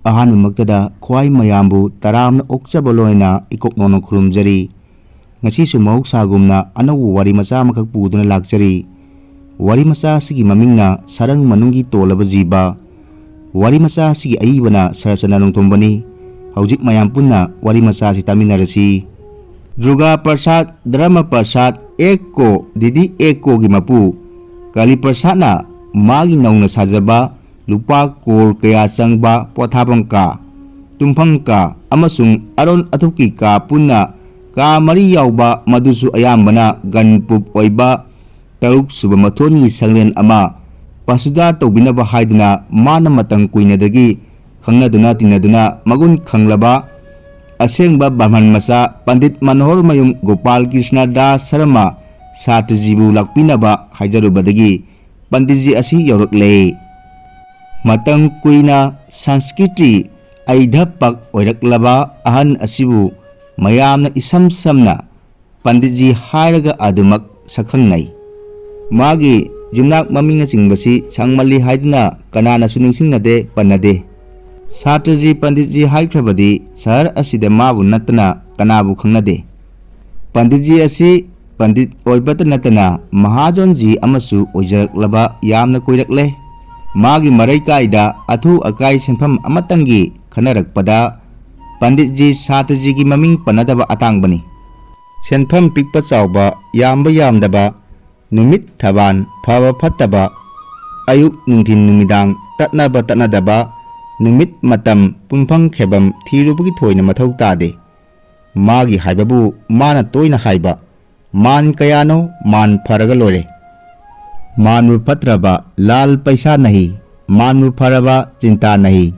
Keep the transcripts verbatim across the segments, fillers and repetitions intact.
ꯑꯍꯥꯟꯕꯃꯛꯇꯗ ꯈ꯭ꯋꯥꯏ ꯃꯌꯥꯝꯕꯨ ꯇꯔꯥꯝꯅ ꯑꯣꯛꯆꯕ ꯂꯣꯏꯅ ꯏꯀꯣꯛ ꯅꯧꯅ ꯈꯨꯔꯨꯝꯖꯔꯤ꯫ ꯉꯁꯤꯁꯨ ꯃꯍꯧꯁꯥꯒꯨꯝꯅ ꯑꯅꯧꯕ ꯋꯥꯔꯤ ꯃꯆꯥ ꯑꯃꯈꯛ ꯄꯨꯗꯨꯅ ꯂꯥꯛꯆꯔꯤ꯫ ꯋꯥꯔꯤ ꯃꯆꯥ ꯑꯁꯤꯒꯤ ꯃꯃꯤꯡꯅ ꯁꯔꯪ ꯃꯅꯨꯡꯒꯤ ꯇꯣꯜꯂꯕ ꯖꯤꯕ꯫ ꯋꯥꯔꯤ ꯃꯆꯥ ꯑꯁꯤꯒꯤ ꯑꯏꯕꯅ ꯁꯔꯆꯟꯗ ꯅꯣꯡꯊꯣꯝꯕꯅꯤ꯫ ꯍꯧꯖꯤꯛ ꯃꯌꯥꯝ ꯄꯨꯟꯅ ꯋꯥꯔꯤ ꯃꯆꯥ ꯑꯁꯤ ꯇꯥꯃꯤꯟꯅꯔꯁꯤ꯫ ꯗꯨꯔꯒꯥ ꯄ꯭ꯔꯁꯥꯗ, ꯙꯔꯃ ꯄ꯭ꯔꯁꯥꯗ, ꯑꯦꯛꯀꯣ, ꯗꯤꯗꯤ ꯑꯦꯛꯀꯣꯒꯤ ꯃꯄꯨ ꯀꯥꯂꯤ ꯄ꯭ꯔꯁꯥꯗꯅ ꯃꯥꯒꯤ ꯅꯧꯅ ꯁꯥꯖꯕ ꯂꯨꯄꯥ ꯀꯣꯔ ꯀꯌꯥ ꯆꯪꯕ ꯄꯣꯊꯥꯐꯝ ꯀꯥ, ꯇꯨꯝꯐꯝ ꯀꯥ ꯑꯃꯁꯨꯡ ꯑꯔꯣꯟ ꯑꯊꯨꯞꯀꯤ ꯀꯥ ꯄꯨꯟꯅ ꯀꯥ ꯃꯔꯤ ꯌꯥꯎꯕ, ꯃꯗꯨꯁꯨ ꯑꯌꯥꯝꯕꯅ ꯒꯟꯄꯨꯞ ꯑꯣꯏꯕ ꯇꯔꯨꯛ ꯁꯨꯕ ꯃꯊꯣꯟꯒꯤ ꯁꯪꯂꯦꯟ ꯑꯃ ꯄꯁꯨꯗꯥ ꯇꯧꯕꯤꯅꯕ ꯍꯥꯏꯗꯨꯅ ꯃꯥꯅ ꯃꯇꯝ ꯀꯨꯏꯅꯗꯒꯤ ꯈꯪꯅꯗꯨꯅ ꯇꯤꯟꯅꯗꯨꯅ ꯃꯒꯨꯟ ꯈꯪꯂꯕ ꯑꯁꯦꯡꯕ ꯕ꯭ꯔꯥꯍꯃꯟ ꯃꯆꯥ ꯄꯟꯗꯤꯠ ꯃꯅꯣꯍꯔꯃꯌꯨꯝ ꯒꯣꯄꯥꯜ ꯀ꯭ꯔꯤꯁꯅ ꯗꯥꯁ ꯁꯔꯃ ꯁꯥꯇ꯭ꯔꯖꯤꯕꯨ ꯂꯥꯛꯄꯤꯅꯕ ꯍꯥꯏꯖꯔꯨꯕꯗꯒꯤ ꯄꯟꯗꯤꯠꯖꯤ ꯑꯁꯤ ꯌꯧꯔꯛꯂꯦ꯫ ꯃꯇꯝ ꯀꯨꯏꯅ ꯁꯪꯁꯀ꯭ꯔꯤꯇꯤ ꯑꯙ꯭ꯌꯥꯄꯛ ꯑꯣꯏꯔꯛꯂꯕ ꯑꯍꯟ ꯑꯁꯤꯕꯨ ꯃꯌꯥꯝꯅ ꯏꯁꯝ ꯁꯝꯅ ꯄꯟꯗꯤꯠꯖꯤ ꯍꯥꯏꯔꯒ ꯑꯗꯨꯃꯛ ꯁꯛꯈꯪꯅꯩ꯫ ꯃꯥꯒꯤ ꯌꯨꯝꯅꯥꯛ ꯃꯃꯤꯡꯅꯆꯤꯡꯕꯁꯤ ꯁꯥꯡꯃꯜꯂꯤ ꯍꯥꯏꯗꯨꯅ ꯀꯅꯥꯅꯁꯨ ꯅꯤꯡꯁꯤꯡꯅꯗꯦ, ꯄꯟꯅꯗꯦ꯫ ꯁꯥꯇ꯭ꯔꯖꯤ ꯄꯟꯗꯤꯠꯖꯤ ꯍꯥꯏꯈ꯭ꯔꯕꯗꯤ ꯁꯍꯔ ꯑꯁꯤꯗ ꯃꯥꯕꯨ ꯅꯠꯇꯅ ꯀꯅꯥꯕꯨ ꯈꯪꯅꯗꯦ꯫ ꯄꯟꯗꯤꯠꯖꯤ ꯑꯁꯤ ꯄꯟꯗꯤꯠ ꯑꯣꯏꯕꯇ ꯅꯠꯇꯅ ꯃꯍꯥꯖꯣꯟꯖꯤ ꯑꯃꯁꯨ ꯑꯣꯏꯖꯔꯛꯂꯕ ꯌꯥꯝꯅ ꯀꯨꯏꯔꯛꯂꯦ꯫ ꯃꯥꯒꯤ ꯃꯔꯩꯀꯥꯏꯗ ꯑꯊꯨ ꯑꯀꯥꯏ ꯁꯦꯟꯐꯝ ꯑꯃꯇꯪꯒꯤ ꯈꯟꯅꯔꯛꯄꯗ ꯄꯟꯗꯤꯠꯖꯤ ꯁꯥꯇ꯭ꯔꯖꯤꯒꯤ ꯃꯃꯤꯡ ꯄꯟꯅꯗꯕ ꯑꯇꯥꯡꯕꯅꯤ꯫ ꯁꯦꯟꯐꯝ ꯄꯤꯛꯄ ꯆꯥꯎꯕ, ꯌꯥꯝꯕ ꯌꯥꯝꯗꯕ, ꯅꯨꯃꯤꯠ ꯊꯕꯥꯟ ꯐꯕ ꯐꯠꯇꯕ, ꯑꯌꯨꯛ ꯅꯨꯡꯊꯤꯟ ꯅꯨꯃꯤꯗꯥꯡ ꯇꯠꯅꯕ ꯇꯠꯅꯗꯕ, ꯅꯨꯃꯤꯠ ꯃꯇꯝ ꯄꯨꯡꯐꯝ ꯈꯦꯕꯝ ꯊꯤꯔꯨꯕꯒꯤ ꯊꯣꯏꯅ ꯃꯊꯧ ꯇꯥꯗꯦ꯫ ꯃꯥꯒꯤ ꯍꯥꯏꯕꯕꯨ ꯃꯥꯅ ꯇꯣꯏꯅ ꯍꯥꯏꯕ, "ꯃꯥꯟ ꯀꯌꯥꯅꯣ, ꯃꯥꯟ ꯐꯔꯒ ꯂꯣꯏꯔꯦ"꯫ ꯃꯥꯟꯕꯨ ꯐꯠꯇ꯭ꯔꯕ ꯂꯥꯜ ꯄꯩꯁꯥ ꯅꯍꯤ, ꯃꯥꯟꯕꯨ ꯐꯔꯕ ꯆꯤꯟꯇꯥ ꯅꯍꯤ꯫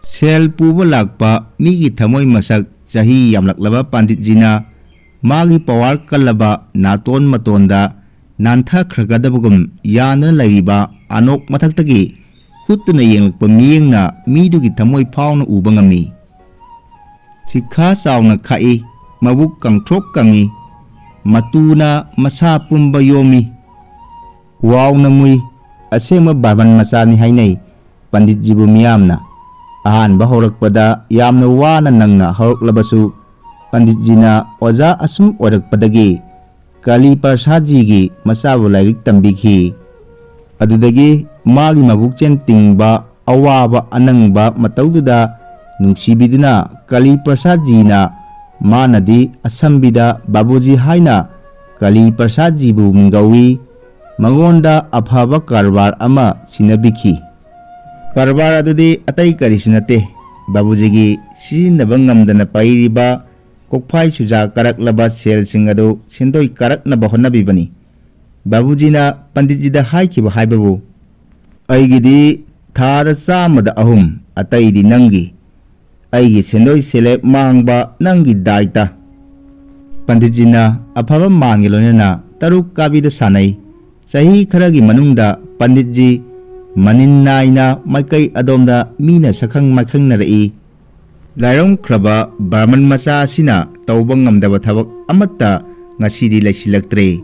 ꯁꯦꯜ ꯄꯨꯕ ꯂꯥꯛꯄ ꯃꯤꯒꯤ ꯊꯃꯣꯏ ꯃꯁꯛ ꯆꯍꯤ ꯌꯥꯝꯂꯛꯂꯕ ꯄꯥꯟꯗꯤꯠꯖꯤꯅ ꯃꯥꯒꯤ ꯄꯋꯥꯔ ꯀꯜꯂꯕ ꯅꯥꯇꯣꯟ ꯃꯇꯣꯟꯗ ꯅꯥꯟꯊꯈ꯭ꯔꯒꯗꯕꯒꯨꯝ ꯌꯥꯟꯗꯨꯅ ꯂꯩꯔꯤꯕ ꯑꯅꯣꯛ ꯃꯊꯛꯇꯒꯤ ꯍꯨꯠꯇꯨꯅ ꯌꯦꯡꯂꯛꯄ ꯃꯤꯠꯌꯦꯡꯅ ꯃꯤꯗꯨꯒꯤ ꯊꯃꯣꯏ ꯐꯥꯎꯅ ꯎꯕ ꯉꯝꯃꯤ꯫ ꯁꯤꯈꯥ ꯆꯥꯎꯅ ꯈꯥꯛꯏ, ꯃꯕꯨꯛ ꯀꯪꯊ꯭ꯔꯣꯛ ꯀꯪꯏ, ꯃꯇꯨꯅ ꯃꯁꯥ ꯄꯨꯝꯕ ꯌꯣꯝꯃꯤ꯫ ꯋꯥꯎꯅ ꯃꯨꯏ, ꯑꯁꯦꯡꯕ ꯕ꯭ꯔꯥꯍꯃꯟ ꯃꯆꯥꯅꯤ ꯍꯥꯏꯅꯩ ꯄꯟꯗꯤꯠꯖꯤꯕꯨ ꯃꯤꯌꯥꯝꯅ꯫ ꯑꯍꯥꯟꯕ ꯍꯧꯔꯛꯄꯗ ꯌꯥꯝꯅ ꯋꯥꯅ ꯅꯪꯅ ꯍꯧꯔꯛꯂꯕꯁꯨ, ꯄꯟꯗꯤꯠꯖꯤꯅ ꯑꯣꯖꯥ ꯑꯁꯨꯝ ꯑꯣꯏꯔꯛꯄꯗꯒꯤ ꯀꯥꯂꯤ ꯄ꯭ꯔꯁꯥꯗꯖꯤꯒꯤ ꯃꯆꯥꯕꯨ ꯂꯥꯏꯔꯤꯛ ꯇꯝꯕꯤꯈꯤ꯫ ꯑꯗꯨꯗꯒꯤ ꯃꯥꯒꯤ ꯃꯕꯨꯛꯆꯦꯜ ꯇꯤꯡꯕ, ꯑꯋꯥꯕ ꯑꯅꯪꯕ ꯃꯇꯧꯗꯨꯗ ꯅꯨꯡꯁꯤꯕꯤꯗꯨꯅ ꯀꯥꯂꯤ ꯄ꯭ꯔꯁꯥꯗꯖꯤꯅ, ꯃꯥꯅꯗꯤ ꯑꯁꯝꯕꯤꯗ ꯕꯥꯕꯨꯖꯤ ꯍꯥꯏꯅ ꯀꯥꯂꯤ ꯄ꯭ꯔꯁꯥꯗꯖꯤꯕꯨ ꯃꯤꯡꯒꯧꯏ, ꯃꯉꯣꯟꯗ ꯑꯐꯕ ꯀꯔꯕꯥꯔ ꯑꯃ ꯁꯤꯟꯅꯕꯤꯈꯤ꯫ ꯀꯔꯕꯥꯔ ꯑꯗꯨꯗꯤ ꯑꯇꯩ ꯀꯔꯤꯁꯨ ꯅꯠꯇꯦ, ꯕꯥꯕꯨꯖꯤꯒꯤ ꯁꯤꯖꯤꯟꯅꯕ ꯉꯝꯗꯅ ꯄꯩꯔꯤꯕ ꯀꯣꯛꯐꯥꯏ ꯁꯨꯖꯥ ꯀꯥꯔꯛꯂꯕ ꯁꯦꯜꯁꯤꯡ ꯑꯗꯨ ꯁꯦꯟꯗꯣꯏ ꯀꯥꯔꯛꯅꯕ ꯍꯣꯠꯅꯕꯤꯕꯅꯤ꯫ ꯕꯥꯕꯨꯖꯤꯅ ꯄꯟꯗꯤꯠꯖꯤꯗ ꯍꯥꯏꯈꯤꯕ ꯍꯥꯏꯕꯕꯨ, "ꯑꯩꯒꯤꯗꯤ ꯊꯥꯗ ꯆꯥꯝꯃꯗ ꯑꯍꯨꯝ, ꯑꯇꯩꯗꯤ ꯅꯪꯒꯤ꯫ ꯑꯩꯒꯤ ꯁꯦꯟꯗꯣꯏ ꯁꯦꯂꯦꯞ ꯃꯥꯡꯕ ꯅꯪꯒꯤ ꯗꯥꯏꯇ꯫" ꯄꯟꯗꯤꯠꯖꯤꯅ ꯑꯐꯕ ꯃꯥꯟꯒ ꯂꯣꯏꯅꯅ ꯇꯔꯨꯛ ꯀꯥꯕꯤꯗ ꯁꯥꯟꯅꯩ꯫ ꯆꯍꯤ ꯈꯔꯒꯤ ꯃꯅꯨꯡꯗ ꯄꯟꯗꯤꯠꯖꯤ ꯃꯅꯤꯟ ꯅꯥꯏꯅ ꯃꯥꯏꯀꯩ ꯑꯗꯣꯝꯗ ꯃꯤꯅ ꯁꯛꯈꯪ ꯃꯥꯏꯈꯪꯅꯔꯛꯏ꯫ ꯂꯥꯏꯔꯝꯈ꯭ꯔꯕ ꯕ꯭ꯔꯥꯍꯃꯟ ꯃꯆꯥ ꯑꯁꯤꯅ ꯇꯧꯕ ꯉꯝꯗꯕ ꯊꯕꯛ ꯑꯃꯠꯇ ꯉꯁꯤꯗꯤ ꯂꯩꯁꯤꯜꯂꯛꯇ꯭ꯔꯦ꯫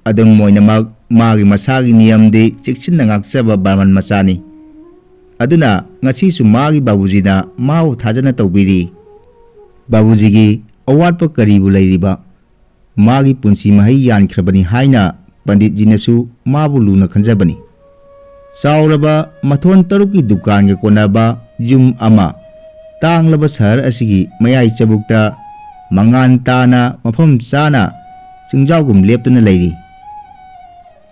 ꯑꯗꯨꯝ ꯑꯣꯏꯅꯃꯛ, ꯃꯥꯒꯤ ꯃꯁꯥꯒꯤ ꯅꯤꯌꯝꯗꯤ ꯆꯦꯛꯁꯤꯟꯅ ꯉꯥꯛꯆꯕ ꯕ꯭ꯔꯥꯍꯃꯟ ꯃꯆꯥꯅꯤ꯫ ꯑꯗꯨꯅ ꯉꯁꯤꯁꯨ ꯃꯥꯒꯤ ꯕꯥꯕꯨꯖꯤꯅ ꯃꯥꯕꯨ ꯊꯥꯖꯅ ꯇꯧꯕꯤꯔꯤ꯫ ꯕꯥꯕꯨꯖꯤꯒꯤ ꯑꯋꯥꯠꯄ ꯀꯔꯤꯕꯨ ꯂꯩꯔꯤꯕ? ꯃꯥꯒꯤ ꯄꯨꯟꯁꯤ ꯃꯍꯩ ꯌꯥꯟꯈ꯭ꯔꯕꯅꯤ ꯍꯥꯏꯅ ꯄꯟꯗꯤꯠꯖꯤꯅꯁꯨ ꯃꯥꯕꯨ ꯂꯨꯅ ꯈꯟꯖꯕꯅꯤ꯫ ꯆꯥꯎꯔꯕ ꯃꯊꯣꯟ ꯇꯔꯨꯛꯀꯤ ꯗꯨꯀꯥꯟꯒ ꯀꯣꯟꯅꯕ ꯌꯨꯝ ꯑꯃ, ꯇꯥꯡꯂꯕ ꯁꯍꯔ ꯑꯁꯤꯒꯤ ꯃꯌꯥꯏ ꯆꯕꯨꯛꯇ ꯃꯉꯥꯟ ꯇꯥꯅ ꯃꯐꯝ ꯆꯥꯅ ꯆꯤꯡꯖꯥꯎꯒꯨꯝ ꯂꯦꯞꯇꯨꯅ ꯂꯩꯔꯤ꯫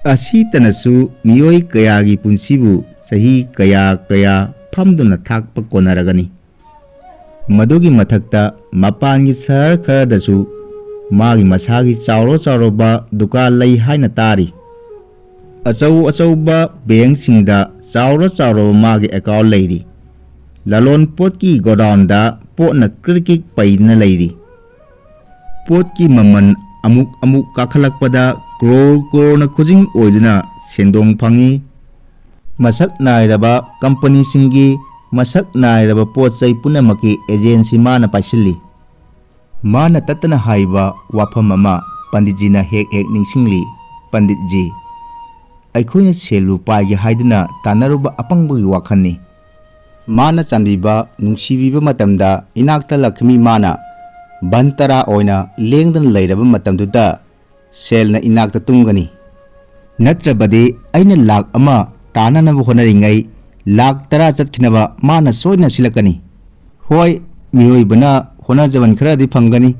ꯑꯁꯤꯇꯅꯁꯨ ꯃꯤꯑꯣꯏ ꯀꯌꯥꯒꯤ ꯄꯨꯟꯁꯤꯕꯨ ꯆꯍꯤ ꯀꯌꯥ ꯀꯌꯥ ꯐꯝꯗꯨꯅ ꯊꯥꯛꯄ ꯀꯣꯟꯅꯔꯒꯅꯤ꯫ ꯃꯗꯨꯒꯤ ꯃꯊꯛꯇ ꯃꯄꯥꯟꯒꯤ ꯁꯍꯔ ꯈꯔꯗꯁꯨ ꯃꯥꯒꯤ ꯃꯁꯥꯒꯤ ꯆꯥꯎꯔ ꯆꯥꯎꯔꯕ ꯗꯨꯀꯥꯟ ꯂꯩ ꯍꯥꯏꯅ ꯇꯥꯔꯤ꯫ ꯑꯆꯧ ꯑꯆꯧꯕ ꯕꯦꯡꯁꯤꯡꯗ ꯆꯥꯎꯔ ꯆꯥꯎꯔꯕ ꯃꯥꯒꯤ ꯑꯦꯀꯥꯎꯟ ꯂꯩꯔꯤ꯫ ꯂꯂꯣꯟ ꯄꯣꯠꯀꯤ ꯒꯣꯗꯥꯎꯟꯗ ꯄꯣꯠꯅ ꯀ꯭ꯔꯤꯛ ꯀ꯭ꯔꯤꯛ ꯄꯩꯗꯨꯅ ꯂꯩꯔꯤ꯫ ꯄꯣꯠꯀꯤ ꯃꯃꯜ ꯑꯃꯨꯛ ꯑꯃꯨꯛ ꯀꯥꯈꯠꯂꯛꯄꯗ ꯀ꯭ꯔꯣꯔ ꯀ꯭ꯔꯣꯔꯅ ꯈꯨꯖꯤꯡ ꯑꯣꯏꯗꯨꯅ ꯁꯦꯟꯗꯣꯡ ꯐꯪꯏ꯫ ꯃꯁꯛ ꯅꯥꯏꯔꯕ ꯀꯝꯄꯅꯤꯁꯤꯡꯒꯤ ꯃꯁꯛ ꯅꯥꯏꯔꯕ ꯄꯣꯠ ꯆꯩ ꯄꯨꯝꯅꯃꯛꯀꯤ ꯑꯦꯖꯦꯟꯁꯤ ꯃꯥꯅ ꯄꯥꯏꯁꯤꯜꯂꯤ꯫ ꯃꯥꯅ ꯇꯠꯇꯅ ꯍꯥꯏꯕ ꯋꯥꯐꯝ ꯑꯃ ꯄꯟꯗꯤꯠꯖꯤꯅ ꯍꯦꯛ ꯍꯦꯛ ꯅꯤꯡꯁꯤꯡꯂꯤ꯫ "ꯄꯟꯗꯤꯠꯖꯤ, ꯑꯩꯈꯣꯏꯅ ꯁꯦꯜꯕꯨ ꯄꯥꯏꯒꯦ ꯍꯥꯏꯗꯨꯅ ꯇꯥꯟꯅꯔꯨꯕ ꯑꯄꯪꯕꯒꯤ ꯋꯥꯈꯜꯅꯤ꯫ ꯃꯥꯅ ꯆꯥꯟꯕꯤꯕ, ꯅꯨꯡꯁꯤꯕꯤꯕ ꯃꯇꯝꯗ ꯏꯅꯥꯛꯇ ꯂꯛꯈꯤꯃꯤ ꯃꯥꯅ ꯕꯟ ꯇꯔꯥ ꯑꯣꯏꯅ ꯂꯦꯡꯗꯅ ꯂꯩꯔꯕ ꯃꯇꯝꯗꯨꯗ ꯁꯦꯜꯅ ꯏꯅꯥꯛꯇ ꯇꯨꯡꯒꯅꯤ꯫ ꯅꯠꯇ꯭ꯔꯕꯗꯤ ꯑꯩꯅ ꯂꯥꯛ ꯑꯃ ꯇꯥꯅꯅꯕ ꯍꯣꯠꯅꯔꯤꯉꯩ ꯂꯥꯛ ꯇꯔꯥ ꯆꯠꯈꯤꯅꯕ ꯃꯥꯅ ꯁꯣꯏꯗꯅ ꯁꯤꯜꯂꯛꯀꯅꯤ꯫ ꯍꯣꯏ, ꯃꯤꯑꯣꯏꯕꯅ ꯍꯣꯠꯅꯖꯃꯟ ꯈꯔꯗꯤ ꯐꯪꯒꯅꯤ꯫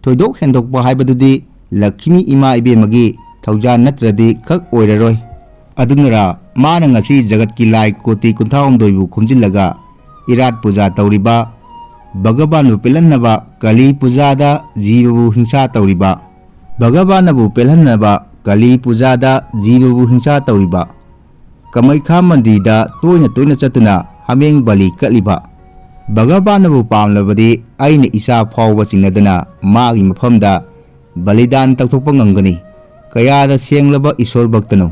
ꯊꯣꯏꯗꯣꯛ ꯍꯦꯟꯗꯣꯛꯄ ꯍꯥꯏꯕꯗꯨꯗꯤ ꯂꯛꯈꯤꯃꯤ ꯏꯃꯥ ꯏꯕꯦꯝꯃꯒꯤ ꯊꯧꯖꯥꯜ ꯅꯠꯇ꯭ꯔꯗꯤ ꯈꯛ ꯑꯣꯏꯔꯔꯣꯏ꯫ ꯑꯗꯨꯅꯔ ꯃꯥꯅ ꯉꯁꯤ ꯖꯒꯠꯀꯤ ꯂꯥꯏ ꯀꯣꯇꯤ ꯀꯨꯟꯊ꯭ꯔꯥꯍꯨꯝꯗꯣꯏꯕꯨ ꯈꯣꯝꯖꯤꯜꯂꯒ ꯏꯔꯥꯠ ꯄꯨꯖꯥ ꯇꯧꯔꯤꯕ, ꯚꯒꯕꯥꯟꯕꯨ ꯄꯦꯜꯍꯟꯅꯕ ꯀꯂꯤ ꯄꯨꯖꯥꯗ ꯖꯤꯕꯕꯨ ꯍꯤꯡꯁꯥ ꯇꯧꯔꯤꯕ, ꯚꯒꯕꯥꯟꯕꯨ ꯄꯦꯜꯍꯟꯅꯕ ꯀꯂꯤ ꯄꯨꯖꯥꯗ ꯖꯤꯕꯕꯨ ꯍꯤꯡꯁꯥ ꯇꯧꯔꯤꯕ, ꯀꯃꯩꯈꯥ ꯃꯟꯗꯤꯔꯗ ꯇꯣꯏꯅ ꯇꯣꯏꯅ ꯆꯠꯇꯨꯅ ꯍꯥꯃꯦꯡ ꯕꯂꯤ ꯀꯠꯂꯤꯕ, ꯚꯒꯕꯥꯟꯕꯨ ꯄꯥꯝꯂꯕꯗꯤ ꯑꯩꯅ ꯏꯆꯥ ꯐꯥꯎꯕ ꯆꯤꯡꯅꯗꯅ ꯃꯥꯒꯤ ꯃꯐꯝꯗ ꯕꯂꯤꯗꯥꯟ ꯇꯧꯊꯣꯛꯄ ꯉꯝꯒꯅꯤ꯫ ꯀꯌꯥꯗ ꯁꯦꯡꯂꯕ ꯏꯁꯣꯔ ꯚꯛꯇꯅꯣ!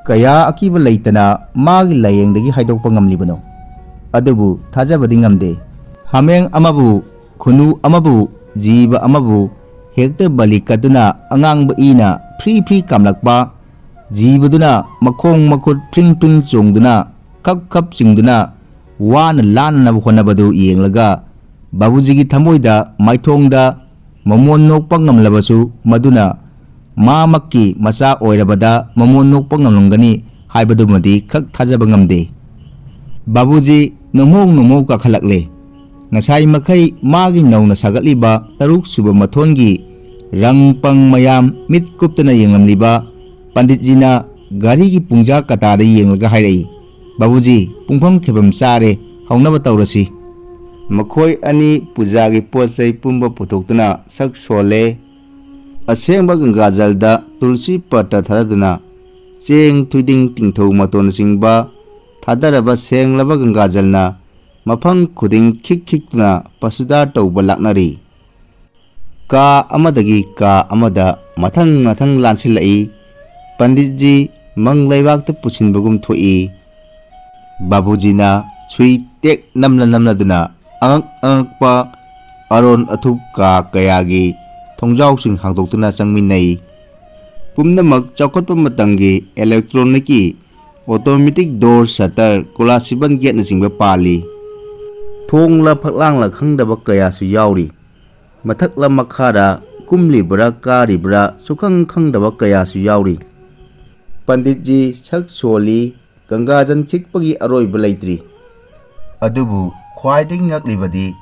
ꯀꯌꯥ ꯑꯀꯤꯕ ꯂꯩꯇꯅ ꯃꯥꯒꯤ ꯂꯥꯏꯌꯦꯡꯗꯒꯤ ꯍꯥꯏꯗꯣꯛꯄ ꯉꯝꯂꯤꯕꯅꯣ! ꯑꯗꯨꯕꯨ ꯊꯥꯖꯕꯗꯤ ꯉꯝꯗꯦ꯫ ꯍꯥꯃꯦꯡ ꯑꯃꯕꯨ, ꯈꯨꯅꯨ ꯑꯃꯕꯨ, ꯖꯤꯕ ꯑꯃꯕꯨ ꯍꯦꯛꯇ ꯕꯂꯤ ꯀꯠꯇꯨꯅ ꯑꯉꯥꯡꯕ ꯏꯅ ꯐ꯭ꯔꯤ ꯐ꯭ꯔꯤ ꯀꯥꯝꯂꯛꯄ, ꯖꯤꯕꯗꯨꯅ ꯃꯈꯣꯡ ꯃꯈꯨꯠ ꯐ꯭ꯔꯤꯡ ꯐ꯭ꯔꯤꯡ ꯆꯣꯡꯗꯨꯅ, ꯈꯞ ꯈꯞ ꯆꯤꯡꯗꯨꯅ ꯋꯥꯅ ꯂꯥꯟꯅꯅꯕ ꯍꯣꯠꯅꯕꯗꯨ ꯌꯦꯡꯂꯒ ꯕꯥꯕꯨꯖꯤꯒꯤ ꯊꯃꯣꯏꯗ, ꯃꯥꯏꯊꯣꯡꯗ ꯃꯃꯣꯟ ꯅꯣꯛꯄ ꯉꯝꯂꯕꯁꯨ, ꯃꯗꯨꯅ ꯃꯥꯃꯛꯀꯤ ꯃꯆꯥ ꯑꯣꯏꯔꯕꯗ ꯃꯃꯣꯟ ꯅꯣꯛꯄ ꯉꯝꯂꯝꯒꯅꯤ ꯍꯥꯏꯕꯗꯨꯃꯗꯤ ꯈꯛ ꯊꯥꯖꯕ ꯉꯝꯗꯦ꯫ ꯕꯥꯕꯨꯖꯤ ꯅꯣꯡꯃꯧ ꯅꯣꯡꯃꯧ ꯀꯥꯈꯠꯂꯛꯂꯦ꯫ ꯉꯁꯥꯏ ꯃꯈꯩ ꯃꯥꯒꯤ ꯅꯧꯅ ꯁꯥꯒꯠꯂꯤꯕ ꯇꯔꯨꯛ ꯁꯨꯕ ꯃꯊꯣꯟꯒꯤ ꯔꯪ ꯄꯪ ꯃꯌꯥꯝ ꯃꯤꯠ ꯀꯨꯞꯇꯅ ꯌꯦꯡꯂꯝꯂꯤꯕ ꯄꯟꯗꯤꯠꯖꯤꯅ ꯘꯔꯤꯒꯤ ꯄꯨꯡꯖꯥ ꯀꯇꯥꯗ ꯌꯦꯡꯂꯒ ꯍꯥꯏꯔꯛꯏ, "ꯕꯥꯕꯨꯖꯤ, ꯄꯨꯡꯐꯝ ꯈꯦꯕꯝ ꯆꯥꯔꯦ, ꯍꯧꯅꯕ ꯇꯧꯔꯁꯤ꯫" ꯃꯈꯣꯏ ꯑꯅꯤ ꯄꯨꯖꯥꯒꯤ ꯄꯣꯠ ꯆꯩ ꯄꯨꯝꯕ ꯄꯨꯊꯣꯛꯇꯨꯅ ꯁꯛ ꯁꯣꯜꯂꯦ꯫ ꯑꯁꯦꯡꯕ ꯒꯪꯒꯥꯖꯜꯗ ꯇꯨꯜꯁꯤ ꯄꯠꯇ ꯊꯥꯗꯗꯨꯅ ꯆꯦꯡ, ꯊꯣꯏꯗꯤꯡ, ꯇꯤꯡꯊꯧ ꯃꯇꯣꯟꯅꯆꯤꯡꯕ ꯊꯥꯗꯔꯕ ꯁꯦꯡꯂꯕ ꯒꯪꯒꯥꯖꯜꯅ ꯃꯐꯝ ꯈꯨꯗꯤꯡ ꯈꯤꯛ ꯈꯤꯛꯇꯨꯅ ꯄꯁꯨꯗꯥ ꯇꯧꯕ ꯂꯥꯛꯅꯔꯤ꯫ ꯀꯥ ꯑꯃꯗꯒꯤ ꯀꯥ ꯑꯃꯗ ꯃꯊꯪ ꯃꯊꯪ ꯂꯥꯟꯁꯤꯜꯂꯛꯏ꯫ ꯄꯟꯗꯤꯠꯖꯤ ꯃꯪ ꯂꯩꯕꯥꯛꯇ ꯄꯨꯁꯤꯟꯕꯒꯨꯝ ꯊꯣꯛꯏ꯫ ꯕꯥꯕꯨꯖꯤꯅ ꯁꯨꯏ ꯇꯦꯛ ꯅꯝꯂ ꯅꯝꯂꯗꯨꯅ ꯑꯉꯛ ꯑꯉꯛꯄ ꯑꯔꯣꯟ ꯑꯊꯨꯞ ꯀꯥ ꯀꯌꯥꯒꯤ ꯊꯣꯡꯖꯥꯎꯁꯤꯡ ꯍꯥꯡꯗꯣꯛꯇꯨꯅ ꯆꯪꯃꯤꯟꯅꯩ꯫ ꯄꯨꯝꯅꯃꯛ ꯆꯥꯎꯈꯠꯄ ꯃꯇꯝꯒꯤ ꯏꯂꯦꯛꯇ꯭ꯔꯣꯅꯤꯛꯀꯤ ꯑꯣꯇꯣꯃꯦꯇꯤꯛ ꯗꯣꯔ ꯁꯇꯔ, ꯀꯣꯂꯥꯁꯤꯕꯟ ꯒꯦꯠꯅꯆꯤꯡꯕ ꯄꯥꯜꯂꯤ꯫ ꯊꯣꯡꯂ ꯐꯛꯂꯥꯡꯂ ꯈꯪꯗꯕ ꯀꯌꯥꯁꯨ ꯌꯥꯎꯔꯤ꯫ ꯃꯊꯛꯂ ꯃꯈꯥꯔ, ꯀꯨꯝꯂꯤꯕ꯭ꯔꯥ ꯀꯥꯔꯤꯕ꯭ꯔꯥ ꯁꯨꯈꯪ ꯈꯪꯗꯕ ꯀꯌꯥꯁꯨ ꯌꯥꯎꯔꯤ꯫ ꯄꯟꯗꯤꯠꯖꯤ ꯁꯛ ꯁꯣꯜꯂꯤ, ꯒꯪꯒꯥꯖꯟ ꯈꯤꯛꯄꯒꯤ ꯑꯔꯣꯏꯕ ꯂꯩꯇ꯭ꯔꯤ꯫ ꯑꯗꯨꯕꯨ ꯈ꯭ꯋꯥꯏꯗꯒꯤ ꯉꯛꯂꯤꯕꯗꯤ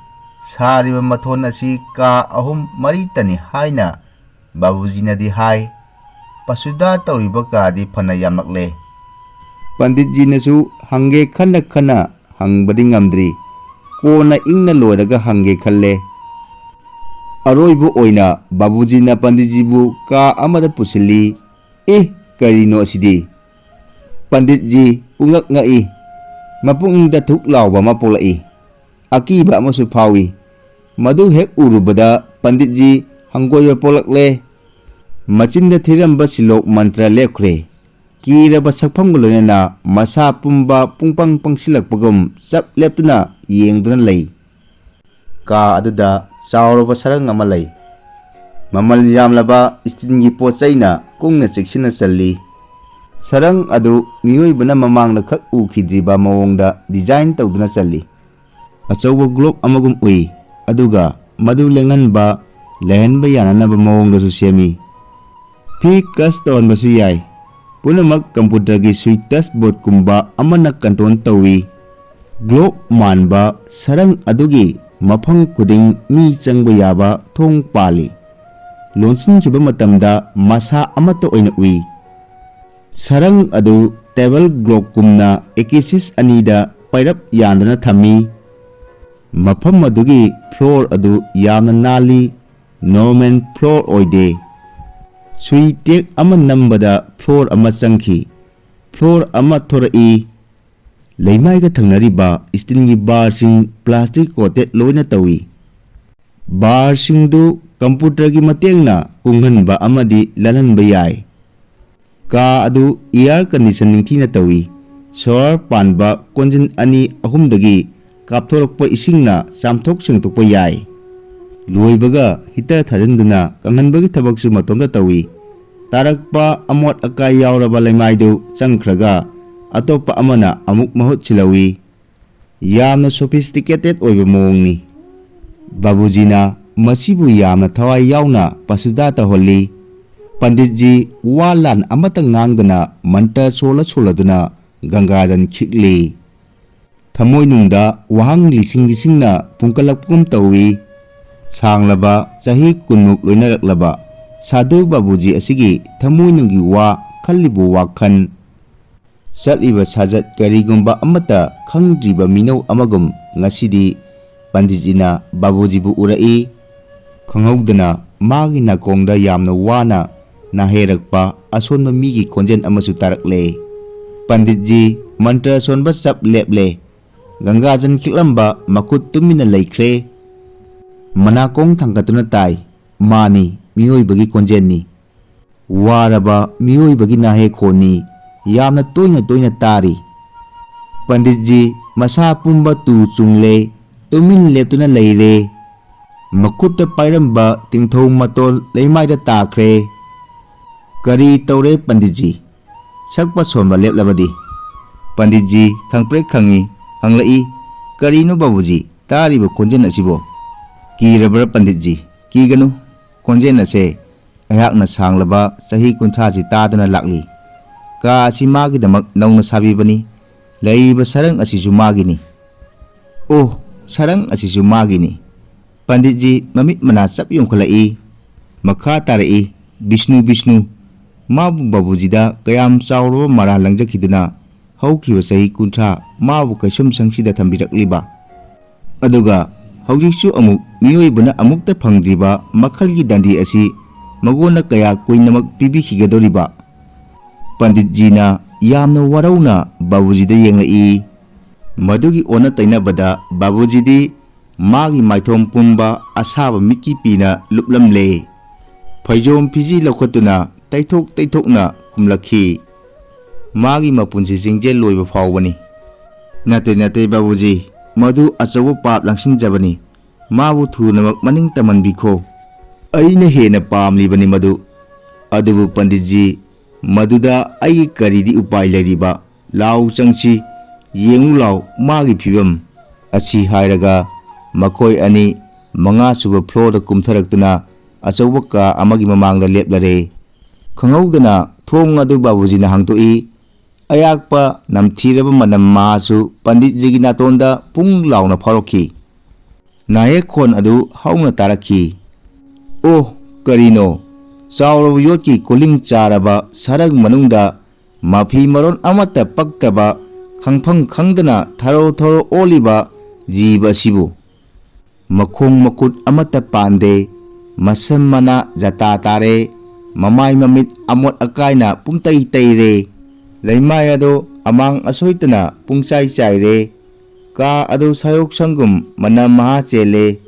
ꯁꯥꯔꯤꯕ ꯃꯊꯣꯟ ꯑꯁꯤ ꯀꯥ ꯑꯍꯨꯝ ꯃꯔꯤꯇꯅꯤ ꯍꯥꯏꯅ ꯕꯥꯕꯨꯖꯤꯅꯗꯤ ꯍꯥꯏ꯫ ꯄꯁꯨꯗꯥ ꯇꯧꯔꯤꯕ ꯀꯥꯗꯤ ꯐꯅ ꯌꯥꯝꯂꯛꯂꯦ꯫ ꯄꯟꯗꯤꯠꯖꯤꯅꯁꯨ ꯍꯪꯒꯦ ꯈꯟꯅ ꯈꯟꯅ ꯍꯪꯕꯗꯤ ꯉꯝꯗ꯭ꯔꯤ꯫ ꯀꯣꯟꯅ ꯏꯪꯅ ꯂꯣꯏꯔꯒ ꯍꯪꯒꯦ ꯈꯜꯂꯦ꯫ ꯑꯔꯣꯏꯕ ꯑꯣꯏꯅ ꯕꯥꯕꯨꯖꯤꯅ ꯄꯟꯗꯤꯠꯖꯤꯕꯨ ꯀꯥ ꯑꯃꯗ ꯄꯨꯁꯤꯜꯂꯤ꯫ "ꯑꯦ, ꯀꯔꯤꯅꯣ ꯑꯁꯤꯗꯤ?" ꯄꯟꯗꯤꯠꯖꯤ ꯄꯨꯡꯉꯛ ꯉꯛꯏ꯫ ꯃꯄꯨꯛꯅꯤꯡꯗ ꯊꯨꯛ ꯂꯥꯎꯕ ꯑꯃ ꯄꯣꯛꯂꯛꯏ꯫ ꯑꯀꯤꯕ ꯑꯃꯁꯨ ꯐꯥꯎꯏ꯫ ꯃꯗꯨ ꯍꯦꯛ ꯎꯔꯨꯕꯗ ꯄꯟꯗꯤꯠꯖꯤ ꯍꯪꯒꯣꯏꯕ ꯄꯣꯛꯂꯛꯂꯦ꯫ ꯃꯆꯤꯟꯗ ꯊꯤꯔꯝꯕ ꯁꯤꯂꯣꯛ ꯃꯟꯇ꯭ꯔ ꯂꯦꯞꯈ꯭ꯔꯦ꯫ ꯀꯤꯔꯕ ꯁꯛꯐꯝꯒ ꯂꯣꯏꯅꯅ ꯃꯁꯥ ꯄꯨꯝꯕ ꯄꯨꯡꯄꯪ ꯄꯪꯁꯤꯜꯂꯛꯄꯒꯨꯝ ꯆꯞ ꯂꯦꯞꯇꯨꯅ ꯌꯦꯡꯗꯨꯅ ꯂꯩ꯫ ꯀꯥ ꯑꯗꯨꯗ ꯆꯥꯎꯔꯕ ꯁꯔꯪ ꯑꯃ ꯂꯩ꯫ ꯃꯃꯜ ꯌꯥꯝꯂꯕ ꯁ꯭ꯇꯤꯜꯒꯤ ꯄꯣꯠ ꯆꯩꯅ ꯀꯨꯡꯅ ꯆꯦꯛꯁꯤꯟꯅ ꯆꯜꯂꯤ꯫ ꯁꯔꯪ ꯑꯗꯨ ꯃꯤꯑꯣꯏꯕꯅ ꯃꯃꯥꯡꯗ ꯈꯛ ꯎꯈꯤꯗ꯭ꯔꯤꯕ ꯃꯑꯣꯡꯗ ꯗꯤꯖꯥꯏꯟ ꯇꯧꯗꯨꯅ ꯆꯜꯂꯤ꯫ ꯑꯆꯧꯕ ꯒ꯭ꯂꯣꯕ ꯑꯃꯒꯨꯝ ꯎꯏ, ꯑꯗꯨꯒ ꯃꯗꯨ ꯂꯦꯡꯍꯟꯕ, ꯂꯩꯍꯟꯕ ꯌꯥꯅꯅꯕ ꯃꯑꯣꯡꯗꯁꯨ ꯁꯦꯝꯃꯤ꯫ ꯐꯤ ꯀꯁ ꯇꯧꯍꯟꯕꯁꯨ ꯌꯥꯏ꯫ ꯄꯨꯝꯅꯃꯛ ꯀꯝꯄ꯭ꯌꯨꯇꯔꯒꯤ ꯁ꯭ꯋꯤꯠ ꯇꯁ ꯕꯣꯔꯗꯀꯨꯝꯕ ꯑꯃꯅ ꯀꯟꯇ꯭ꯔꯣꯜ ꯇꯧꯏ꯫ ꯒ꯭ꯂꯣꯕ ꯃꯥꯟꯕ ꯁꯔꯪ ꯑꯗꯨꯒꯤ ꯃꯐꯝ ꯈꯨꯗꯤꯡ ꯃꯤ ꯆꯪꯕ ꯌꯥꯕ ꯊꯣꯡ ꯄꯥꯜꯂꯤ꯫ ꯂꯣꯟꯁꯤꯟꯈꯤꯕ ꯃꯇꯝꯗ ꯃꯁꯥ ꯑꯃꯠꯇ ꯑꯣꯏꯅ ꯎꯏ꯫ ꯁꯔꯪ ꯑꯗꯨ ꯇꯦꯕꯜ ꯀ꯭ꯂꯣꯛꯀꯨꯝꯅ ꯑꯦꯀꯤꯁꯤꯁ ꯑꯅꯤꯗ ꯄꯩꯔꯞ ꯌꯥꯟꯗꯨꯅ ꯊꯝꯃꯤ꯫ ꯃꯐꯝ ꯑꯗꯨꯒꯤ ꯐ꯭ꯂꯣꯔ ꯑꯗꯨ ꯌꯥꯝꯅ ꯅꯥꯜꯂꯤ, ꯅꯣꯔꯃꯦꯜ ꯐ꯭ꯂꯣꯔ ꯑꯣꯏꯗꯦ꯫ ꯁꯨꯏ ꯇꯦꯛ ꯑꯃ ꯅꯝꯕꯗ ꯐ꯭ꯂꯣꯔ ꯑꯃ ꯆꯪꯈꯤ꯫ ꯐ꯭ꯂꯣꯔ ꯑꯃ ꯊꯣꯔꯛꯏ꯫ ꯂꯩꯃꯥꯏꯒ ꯊꯪꯅꯔꯤꯕ ꯁ꯭ꯇꯤꯜꯒꯤ ꯕꯥꯔꯁꯤꯡ ꯄ꯭ꯂꯥꯁꯇꯤꯛ ꯀꯣꯇꯦꯗ ꯂꯣꯏꯅ ꯇꯧꯏ꯫ ꯕꯥꯔꯁꯤꯡꯗꯨ ꯀꯝꯄ꯭ꯌꯨꯇꯔꯒꯤ ꯃꯇꯦꯡꯅ ꯀꯨꯡꯍꯟꯕ ꯑꯃꯗꯤ ꯂꯜꯍꯟꯕ ꯌꯥꯏ꯫ ꯀꯥ ꯑꯗꯨ ꯑꯦꯌꯔ ꯀꯟꯗꯤꯁꯟ ꯅꯤꯡꯊꯤꯅ ꯇꯧꯏ꯫ ꯁꯣꯂꯔ ꯄꯥꯟꯕ ꯀꯣꯟꯖꯤꯟ ꯑꯅꯤ ꯑꯍꯨꯝꯗꯒꯤ ꯀꯥꯞꯊꯣꯔꯛꯄ ꯏꯁꯤꯡꯅ ꯆꯥꯝꯊꯣꯛ ꯁꯦꯡꯗꯣꯛꯄ ꯌꯥꯏ꯫ ꯂꯣꯏꯕꯒ ꯍꯤꯇꯔ ꯊꯥꯖꯤꯟꯗꯨꯅ ꯀꯪꯍꯟꯕꯒꯤ ꯊꯕꯛꯁꯨ ꯃꯇꯣꯝꯇ ꯇꯧꯏ꯫ ꯇꯥꯔꯛꯄ ꯑꯃꯣꯠ ꯑꯀꯥꯏ ꯌꯥꯎꯔꯕ ꯂꯩꯃꯥꯏꯗꯨ ꯆꯪꯈ꯭ꯔꯒ ꯑꯇꯣꯞꯄ ꯑꯃꯅ ꯑꯃꯨꯛ ꯃꯍꯨꯠ ꯁꯤꯜꯍꯧꯏ꯫ ꯌꯥꯝꯅ sophisticated ꯑꯣꯏꯕ ꯃꯑꯣꯡꯅꯤ꯫ ꯕꯥꯕꯨꯖꯤꯅ ꯃꯁꯤꯕꯨ ꯌꯥꯝꯅ ꯊꯋꯥꯏ ꯌꯥꯎꯅ ꯄꯁꯨꯗꯥ ꯇꯧꯍꯜꯂꯤ꯫ ꯄꯟꯗꯤꯠꯖꯤ ꯋꯥ ꯂꯥꯟ ꯑꯃꯠꯇ ꯉꯥꯡꯗꯅ ꯃꯟꯇ꯭ꯔ ꯁꯣꯜꯂ ꯁꯣꯜꯂꯗꯨꯅ ꯒꯪꯒꯥꯖꯟ ꯈꯤꯛꯂꯤ꯫ ꯊꯃꯣꯏꯅꯨꯡꯗ ꯋꯥꯍꯪ ꯂꯤꯁꯤꯡ ꯂꯤꯁꯤꯡꯅ ꯄꯨꯝꯈꯠꯂꯛꯄꯒꯨꯝ ꯇꯧꯏ꯫ ꯁꯥꯡꯂꯕ ꯆꯍꯤ ꯀꯨꯟꯃꯨꯛ ꯂꯣꯏꯅꯔꯛꯂꯕ ꯁꯥꯙꯨ ꯕꯥꯕꯨꯖꯤ ꯑꯁꯤꯒꯤ ꯊꯃꯣꯏꯅꯨꯡꯒꯤ ꯋꯥ, ꯈꯜꯂꯤꯕ ꯋꯥꯈꯜ, ꯆꯠꯂꯤꯕ ꯁꯥꯖꯠ ꯀꯔꯤꯒꯨꯝꯕ ꯑꯃꯠꯇ ꯈꯪꯗ꯭ꯔꯤꯕ ꯃꯤꯅꯧ ꯑꯃꯒꯨꯝ ꯉꯁꯤꯗꯤ ꯄꯟꯗꯤꯠꯖꯤꯅ ꯕꯥꯕꯨꯖꯤꯕꯨ ꯎꯔꯛꯏ꯫ ꯈꯪꯍꯧꯗꯅ ꯃꯥꯒꯤ ꯅꯥꯀꯣꯡꯗ ꯌꯥꯝꯅ ꯋꯥꯅ ꯅꯥꯍꯩꯔꯛꯄ ꯑꯁꯣꯟꯕ ꯃꯤꯒꯤ ꯈꯣꯟꯖꯦꯜ ꯑꯃꯁꯨ ꯇꯥꯔꯛꯂꯦ꯫ ꯄꯟꯗꯤꯠꯖꯤ ꯃꯟꯇ꯭ꯔ ꯁꯣꯟꯕ ꯆꯞ ꯂꯦꯞꯂꯦ꯫ ꯒꯪꯒꯥꯖꯟ ꯈꯤꯛꯂꯝꯕ ꯃꯈꯨꯠ ꯇꯨꯃꯤꯟꯅ ꯂꯩꯈ꯭ꯔꯦ꯫ ꯃꯅꯥꯀꯣꯡ ꯊꯥꯡꯒꯠꯇꯨꯅ ꯇꯥꯏ꯫ ꯃꯥꯅꯤ, ꯃꯤꯑꯣꯏꯕꯒꯤ ꯈꯣꯟꯖꯦꯜꯅꯤ꯫ ꯋꯥꯔꯕ ꯃꯤꯑꯣꯏꯕꯒꯤ ꯅꯥꯍꯦꯛ ꯈꯣꯟꯅꯤ꯫ ꯌꯥꯝꯅ ꯇꯣꯏꯅ ꯇꯣꯏꯅ ꯇꯥꯔꯤ꯫ ꯄꯟꯗꯤꯠꯖꯤ ꯃꯁꯥ ꯄꯨꯝꯕ ꯇꯨ ꯆꯨꯡꯂꯦ, ꯇꯨꯃꯤꯟ ꯂꯦꯞꯇꯨꯅ ꯂꯩꯔꯦ꯫ ꯃꯈꯨꯠꯇ ꯄꯥꯏꯔꯝꯕ ꯇꯤꯡꯊꯧ ꯃꯇꯣꯜ ꯂꯩꯃꯥꯏꯗ ꯇꯥꯈ꯭ꯔꯦ꯫ "ꯀꯔꯤ ꯇꯧꯔꯦ ꯄꯟꯗꯤꯠꯖꯤ? ꯁꯛꯄ ꯁꯣꯟꯕ ꯂꯦꯞꯂꯕꯗꯤ?" ꯄꯟꯗꯤꯠꯖꯤ ꯈꯪꯄ꯭ꯔꯦꯛ ꯈꯪꯏ, ꯍꯪꯂꯛꯏ, "ꯀꯔꯤꯅꯣ ꯕꯥꯕꯨꯖꯤ? ꯇꯥꯔꯤꯕ ꯈꯣꯟꯖꯦꯜ ꯑꯁꯤꯕꯣ?" "ꯀꯤꯔꯕ꯭ꯔꯥ ꯄꯟꯗꯤꯠꯖꯤ?" "ꯀꯤꯒꯅꯨ, ꯈꯣꯟꯖꯦꯜ ꯑꯁꯦ ꯑꯩꯍꯥꯛꯅ ꯁꯥꯡꯂꯕ ꯆꯍꯤ ꯀꯨꯟꯊ꯭ꯔꯥꯁꯤ ꯇꯥꯗꯨꯅ ꯂꯥꯛꯂꯤ꯫ ꯀꯥ ꯑꯁꯤ ꯃꯥꯒꯤꯗꯃꯛ ꯅꯧꯅ ꯁꯥꯕꯤꯕꯅꯤ꯫ ꯂꯩꯔꯤꯕ ꯁꯔꯪ ꯑꯁꯤꯁꯨ ꯃꯥꯒꯤꯅꯤ꯫ ꯑꯣ, ꯁꯔꯪ ꯑꯁꯤꯁꯨ ꯃꯥꯒꯤꯅꯤ꯫" ꯄꯟꯗꯤꯠꯖꯤ ꯃꯃꯤꯠ ꯃꯅꯥ ꯆꯞ ꯌꯨꯡꯈꯠꯂꯛꯏ꯫ ꯃꯈꯥ ꯇꯥꯔꯛꯏ, "ꯕꯤꯁꯅꯨ, ꯕꯤꯁꯅꯨ, ꯃꯥꯕꯨ ꯕꯥꯕꯨꯖꯤꯗ ꯀꯌꯥꯝ ꯆꯥꯎꯔꯕ ꯃꯔꯥꯜ ꯂꯪꯖꯈꯤꯗꯨꯅ ꯍꯧꯈꯤꯕ ꯆꯍꯤ ꯀꯨꯟꯊ꯭ꯔꯥ ꯃꯥꯕꯨ ꯀꯩꯁꯨꯝ ꯁꯪꯁꯤꯗ ꯊꯝꯕꯤꯔꯛꯂꯤꯕ? ꯑꯗꯨꯒ ꯍꯧꯖꯤꯛꯁꯨ ꯑꯃꯨꯛ ꯃꯤꯑꯣꯏꯕꯅ ꯑꯃꯨꯛꯇ ꯐꯪꯗ꯭ꯔꯤꯕ ꯃꯈꯜꯒꯤ ꯗꯟꯗꯤ ꯑꯁꯤ ꯃꯉꯣꯟꯗ ꯀꯌꯥ ꯀꯨꯏꯅꯃꯛ ꯄꯤꯕꯤꯈꯤꯒꯗꯧꯔꯤꯕ?" ꯄꯟꯗꯤꯠꯖꯤꯅ ꯌꯥꯝꯅ ꯋꯥꯔꯧꯅ ꯕꯥꯕꯨꯖꯤꯗ ꯌꯦꯡꯂꯛꯏ꯫ ꯃꯗꯨꯒꯤ ꯑꯣꯟꯅ ꯇꯩꯅꯕꯗ ꯕꯥꯕꯨꯖꯤꯗꯤ ꯃꯥꯒꯤ ꯃꯥꯏꯊꯣꯡ ꯄꯨꯝꯕ ꯑꯁꯥꯕ ꯃꯤꯠꯀꯤ ꯄꯤꯅ ꯂꯨꯞꯂꯝꯂꯦ꯫ ꯐꯩꯖꯣꯝ ꯐꯤꯖꯤ ꯂꯧꯈꯠꯇꯨꯅ ꯇꯩꯊꯣꯛ ꯇꯩꯊꯣꯛꯅ ꯈꯨꯝꯂꯛꯈꯤ, "ꯃꯥꯒꯤ ꯃꯄꯨꯟꯁꯤ ꯆꯤꯡꯖꯦꯜ ꯂꯣꯏꯕ ꯐꯥꯎꯕꯅꯤ꯫" "ꯅꯠꯇꯦ, ꯅꯠꯇꯦ ꯕꯥꯕꯨꯖꯤ, ꯃꯗꯨ ꯑꯆꯧꯕ ꯄꯥꯞ ꯂꯪꯁꯤꯟꯖꯕꯅꯤ꯫ ꯃꯥꯕꯨ ꯊꯨꯅꯃꯛ ꯃꯅꯤꯡ ꯇꯝꯍꯟꯕꯤꯈꯣ꯫ ꯑꯩꯅ ꯍꯦꯟꯅ ꯄꯥꯝꯂꯤꯕꯅꯤ ꯃꯗꯨ꯫ ꯑꯗꯨꯕꯨ ꯄꯟꯗꯤꯠꯖꯤ, ꯃꯗꯨꯗ ꯑꯩꯒꯤ ꯀꯔꯤꯗꯤ ꯎꯄꯥꯏ ꯂꯩꯔꯤꯕ? ꯂꯥꯎ ꯆꯪꯁꯤ, ꯌꯦꯡꯉꯨ ꯂꯥꯎ ꯃꯥꯒꯤ ꯐꯤꯕꯝ꯫ ꯑꯁꯤ ꯍꯥꯏꯔꯒ ꯃꯈꯣꯏ ꯑꯅꯤ ꯃꯉꯥꯁꯨꯕ floorꯗ ꯀꯨꯝꯊꯔꯛꯇꯨꯅ ꯑꯆꯧꯕ ꯀꯥ ꯑꯃꯒꯤ ꯃꯃꯥꯡꯗ ꯂꯦꯞꯂꯔꯦ꯫ ꯈꯪꯍꯧꯗꯅ ꯊꯣꯡ ꯑꯗꯨ ꯕꯥꯕꯨꯖꯤꯅ ꯍꯥꯡꯗꯣꯛꯏ꯫ ꯑꯌꯥꯛꯄ ꯅꯝꯊꯤꯔꯕ ꯃꯅꯝ ꯃꯍꯥꯁꯨ ꯄꯟꯗꯤꯠꯖꯤꯒꯤ ꯅꯥꯇꯣꯟꯗ ꯄꯨꯡ ꯂꯥꯎꯅ ꯐꯥꯎꯔꯛꯈꯤ꯫ ꯅꯥꯌꯦꯛ ꯈꯣꯟ ꯑꯗꯨ ꯍꯧꯅ ꯇꯥꯔꯛꯈꯤ꯫ "ꯑꯣ, ꯀꯔꯤꯅꯣ? ꯆꯥꯎꯔꯕ ꯌꯣꯠꯀꯤ ꯀꯣꯂꯤꯡ ꯆꯥꯔꯕ ꯁꯔꯪ ꯃꯅꯨꯡꯗ ꯃꯐꯤ ꯃꯔꯣꯟ ꯑꯃꯠꯇ ꯄꯛꯇꯕ, ꯈꯪꯐꯝ ꯈꯪꯗꯅ ꯊꯔꯣ ꯊꯔꯣ ꯑꯣꯜꯂꯤꯕ ꯖꯤꯕ ꯑꯁꯤꯕꯨ? ꯃꯈꯣꯡ ꯃꯈꯨꯠ ꯑꯃꯠꯇ ꯄꯥꯟꯗꯦ, ꯃꯁꯝ ꯃꯅꯥ ꯖꯇꯥ ꯇꯥꯔꯦ, ꯃꯃꯥꯏ ꯃꯃꯤꯠ ꯑꯃꯣꯠ ꯑꯀꯥꯏꯅ ꯄꯨꯡꯇꯩ ꯇꯩꯔꯦ, ꯂꯩꯃꯥꯏ ꯑꯗꯣ ꯑꯃꯥꯡ ꯑꯁꯣꯏꯇꯅ ꯄꯨꯡꯆꯥꯏ ꯆꯥꯏꯔꯦ, ꯀꯥ ꯑꯗꯨ ꯁꯥꯌꯣꯛ ꯁꯪꯒꯨꯝ ꯃꯅꯝ ꯃꯍꯥ ꯆꯦꯜꯂꯦ꯫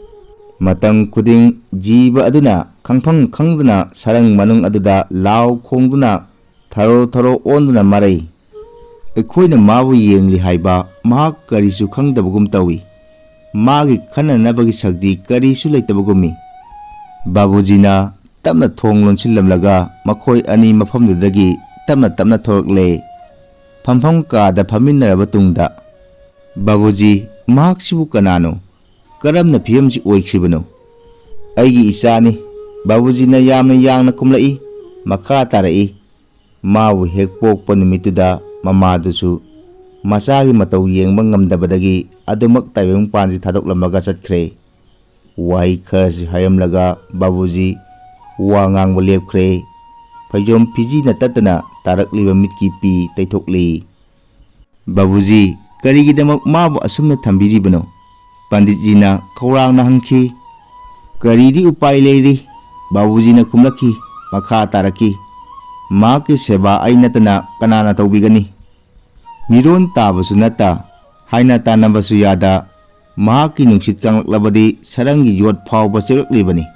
ꯃꯇꯝ ꯈꯨꯗꯤꯡ ꯖꯤꯕ ꯑꯗꯨꯅ ꯈꯪꯐꯝ ꯈꯪꯗꯅ ꯁꯔꯪ ꯃꯅꯨꯡ ꯑꯗꯨꯗ ꯂꯥꯎ ꯈꯣꯡꯗꯨꯅ ꯊꯔꯣ ꯊꯔꯣ ꯑꯣꯟꯗꯨꯅ ꯃꯔꯩ꯫ ꯑꯩꯈꯣꯏꯅ ꯃꯥꯕꯨ ꯌꯦꯡꯂꯤ ꯍꯥꯏꯕ ꯃꯍꯥꯛ ꯀꯔꯤꯁꯨ ꯈꯪꯗꯕꯒꯨꯝ ꯇꯧꯏ꯫ ꯃꯥꯒꯤ ꯈꯟꯅꯅꯕꯒꯤ ꯁꯛꯇꯤ ꯀꯔꯤꯁꯨ ꯂꯩꯇꯕꯒꯨꯝꯃꯤ꯫" ꯕꯥꯕꯨꯖꯤꯅ ꯇꯞꯅ ꯊꯣꯡ ꯂꯣꯟꯁꯤꯜꯂꯝꯂꯒ ꯃꯈꯣꯏ ꯑꯅꯤ ꯃꯐꯝꯗꯨꯗꯒꯤ ꯇꯞꯅ ꯇꯞꯅ ꯊꯣꯔꯛꯂꯦ꯫ ꯐꯝꯐꯝ ꯀꯥꯗ ꯐꯝꯃꯤꯟꯅꯔꯕ ꯇꯨꯡꯗ, "ꯕꯥꯕꯨꯖꯤ, ꯃꯍꯥꯛꯁꯤꯕꯨ ꯀꯅꯥꯅꯣ? ꯀꯔꯝꯅ ꯐꯤꯕꯝꯁꯤ ꯑꯣꯏꯈ꯭ꯔꯤꯕꯅꯣ?" "ꯑꯩꯒꯤ ꯏꯆꯥꯅꯤ꯫" ꯕꯥꯕꯨꯖꯤꯅ ꯌꯥꯝꯅ ꯌꯥꯡꯅ ꯈꯨꯝꯂꯛꯏ꯫ ꯃꯈꯥ ꯇꯥꯔꯛꯏ꯫ ꯃꯥꯕꯨ ꯍꯦꯛ ꯄꯣꯛꯄ ꯅꯨꯃꯤꯠꯇꯨꯗ ꯃꯃꯥꯗꯨꯁꯨ ꯃꯆꯥꯒꯤ ꯃꯇꯧ ꯌꯦꯡꯕ ꯉꯝꯗꯕꯗꯒꯤ ꯑꯗꯨꯃꯛ ꯇꯥꯏꯕꯪ ꯄꯥꯟꯁꯤ ꯊꯥꯗꯣꯛꯂꯝꯃꯒ ꯆꯠꯈ꯭ꯔꯦ꯫ ꯋꯥꯍꯩ ꯈꯔꯁꯤ ꯍꯥꯏꯔꯝꯂꯒ ꯕꯥꯕꯨꯖꯤ ꯋꯥ ꯉꯥꯡꯕ ꯂꯦꯞꯈ꯭ꯔꯦ꯫ ꯐꯩꯖꯣꯝ ꯐꯤꯖꯤꯅ ꯇꯠꯇꯅ ꯇꯥꯔꯛꯂꯤꯕ ꯃꯤꯠꯀꯤ ꯄꯤ ꯇꯩꯊꯣꯛꯂꯤ꯫ "ꯕꯥꯕꯨꯖꯤ, ꯀꯔꯤꯒꯤꯗꯃꯛ ꯃꯥꯕꯨ ꯑꯁꯨꯝꯅ ꯊꯝꯕꯤꯔꯤꯕꯅꯣ?" ꯄꯟꯗꯤꯠꯖꯤꯅ ꯈꯧꯔꯥꯡꯅ ꯍꯪꯈꯤ꯫ "ꯀꯔꯤꯗꯤ ꯎꯄꯥꯏ ꯂꯩꯔꯤ?" ꯕꯥꯕꯨꯖꯤꯅ ꯈꯨꯝꯂꯛꯈꯤ꯫ ꯃꯈꯥ ꯇꯥꯔꯛꯈꯤ꯫ "ꯃꯍꯥꯛꯀꯤ ꯁꯦꯕꯥ ꯑꯩ ꯅꯠꯇꯅ ꯀꯅꯥꯅ ꯇꯧꯕꯤꯒꯅꯤ? ꯃꯤꯔꯣꯟ ꯇꯥꯕꯁꯨ ꯅꯠꯇ, ꯍꯥꯏꯅ ꯇꯥꯟꯅꯕꯁꯨ ꯌꯥꯗ, ꯃꯍꯥꯛꯀꯤ ꯅꯨꯡꯁꯤꯠ ꯀꯪꯂꯛꯂꯕꯗꯤ ꯁꯔꯪꯒꯤ ꯌꯣꯠ ꯐꯥꯎꯕ ꯆꯦꯛꯂꯛꯂꯤꯕꯅꯤ꯫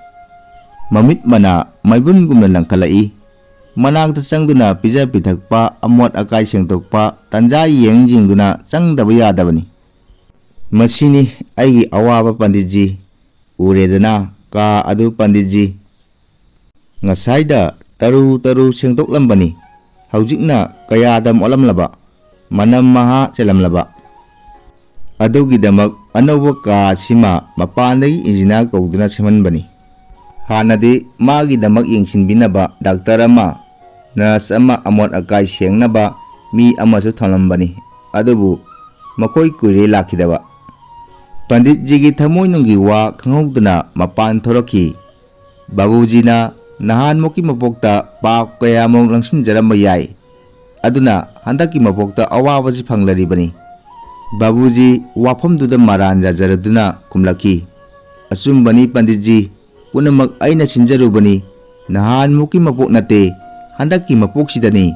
ꯃꯃꯤꯠ ꯃꯅꯥ ꯃꯩꯕꯨꯟꯒꯨꯝꯅ ꯂꯪꯈꯠꯂꯛꯏ꯫ ꯃꯅꯥꯛꯇ ꯆꯪꯗꯨꯅ ꯄꯤꯖ ꯄꯤꯊꯛꯄ, ꯑꯃꯣꯠ ꯑꯀꯥꯏ ꯁꯦꯡꯗꯣꯛꯄ, ꯇꯟꯖꯥ ꯌꯦꯡ ꯌꯦꯡꯗꯨꯅ ꯆꯪꯗꯕ ꯌꯥꯗꯕꯅꯤ꯫ ꯃꯁꯤꯅꯤ ꯑꯩꯒꯤ ꯑꯋꯥꯕ ꯄꯟꯗꯤꯠꯖꯤ꯫ ꯎꯔꯦꯗꯅ ꯀꯥ ꯑꯗꯨ ꯄꯟꯗꯤꯠꯖꯤ꯫ ꯉꯁꯥꯏꯗ ꯇꯔꯨ ꯇꯔꯨ ꯁꯦꯡꯗꯣꯛꯂꯝꯕꯅꯤ, ꯍꯧꯖꯤꯛꯅ ꯀꯌꯥꯗ ꯃꯣꯠꯂꯝꯂꯕ? ꯃꯅꯝ ꯃꯍꯥ ꯆꯦꯜꯂꯝꯂꯕ꯫ ꯑꯗꯨꯒꯤꯗꯃꯛ ꯑꯅꯧꯕ ꯀꯥ ꯑꯁꯤꯃ ꯃꯄꯥꯟꯗꯒꯤ ꯏꯟꯖꯤꯅꯤꯌꯥꯔ ꯀꯧꯗꯨꯅ ꯁꯦꯝꯍꯟꯕꯅꯤ꯫ ꯍꯥꯟꯅꯗꯤ ꯃꯥꯒꯤꯗꯃꯛ ꯌꯦꯡꯁꯤꯟꯕꯤꯅꯕ ꯗꯥꯛꯇꯔ ꯑꯃ, ꯅꯔꯁ ꯑꯃ, ꯑꯃꯣꯠ ꯑꯀꯥꯏ ꯁꯦꯡꯅꯕ ꯃꯤ ꯑꯃꯁꯨ ꯊꯝꯂꯝꯕꯅꯤ꯫ ꯑꯗꯨꯕꯨ ꯃꯈꯣꯏ ꯀꯨꯏꯔꯦ ꯂꯥꯛꯈꯤꯗꯕ꯫ ꯄꯟꯗꯤꯠꯖꯤꯒꯤ ꯊꯃꯣꯏꯅꯨꯡꯒꯤ ꯋꯥ ꯈꯪꯍꯧꯗꯅ ꯃꯄꯥꯟ ꯊꯣꯔꯛꯈꯤ꯫ ꯕꯥꯕꯨꯖꯤꯅ ꯅꯍꯥꯟꯃꯨꯛꯀꯤ ꯃꯄꯣꯛꯇ ꯄꯥꯞ ꯀꯌꯥꯃꯨꯛ ꯂꯪꯁꯤꯟꯖꯔꯝꯕ ꯌꯥꯏ꯫ ꯑꯗꯨꯅ ꯍꯟꯗꯛꯀꯤ ꯃꯄꯣꯛꯇ ꯑꯋꯥꯕꯁꯤ ꯐꯪꯂꯔꯤꯕꯅꯤ꯫ ꯕꯥꯕꯨꯖꯤ ꯋꯥꯐꯝꯗꯨꯗ ꯃꯔꯥꯟ ꯌꯥꯖꯔꯗꯨꯅ ꯈꯨꯝꯂꯛꯈꯤ, "ꯑꯆꯨꯝꯕꯅꯤ ꯄꯟꯗꯤꯠꯖꯤ, ꯄꯨꯝꯅꯃꯛ ꯑꯩꯅ ꯁꯤꯟꯖꯔꯨꯕꯅꯤ꯫ ꯅꯍꯥꯟꯃꯨꯛꯀꯤ ꯃꯄꯣꯛ ꯅꯠꯇꯦ, ꯍꯟꯗꯛꯀꯤ ꯃꯄꯣꯛꯁꯤꯗꯅꯤ꯫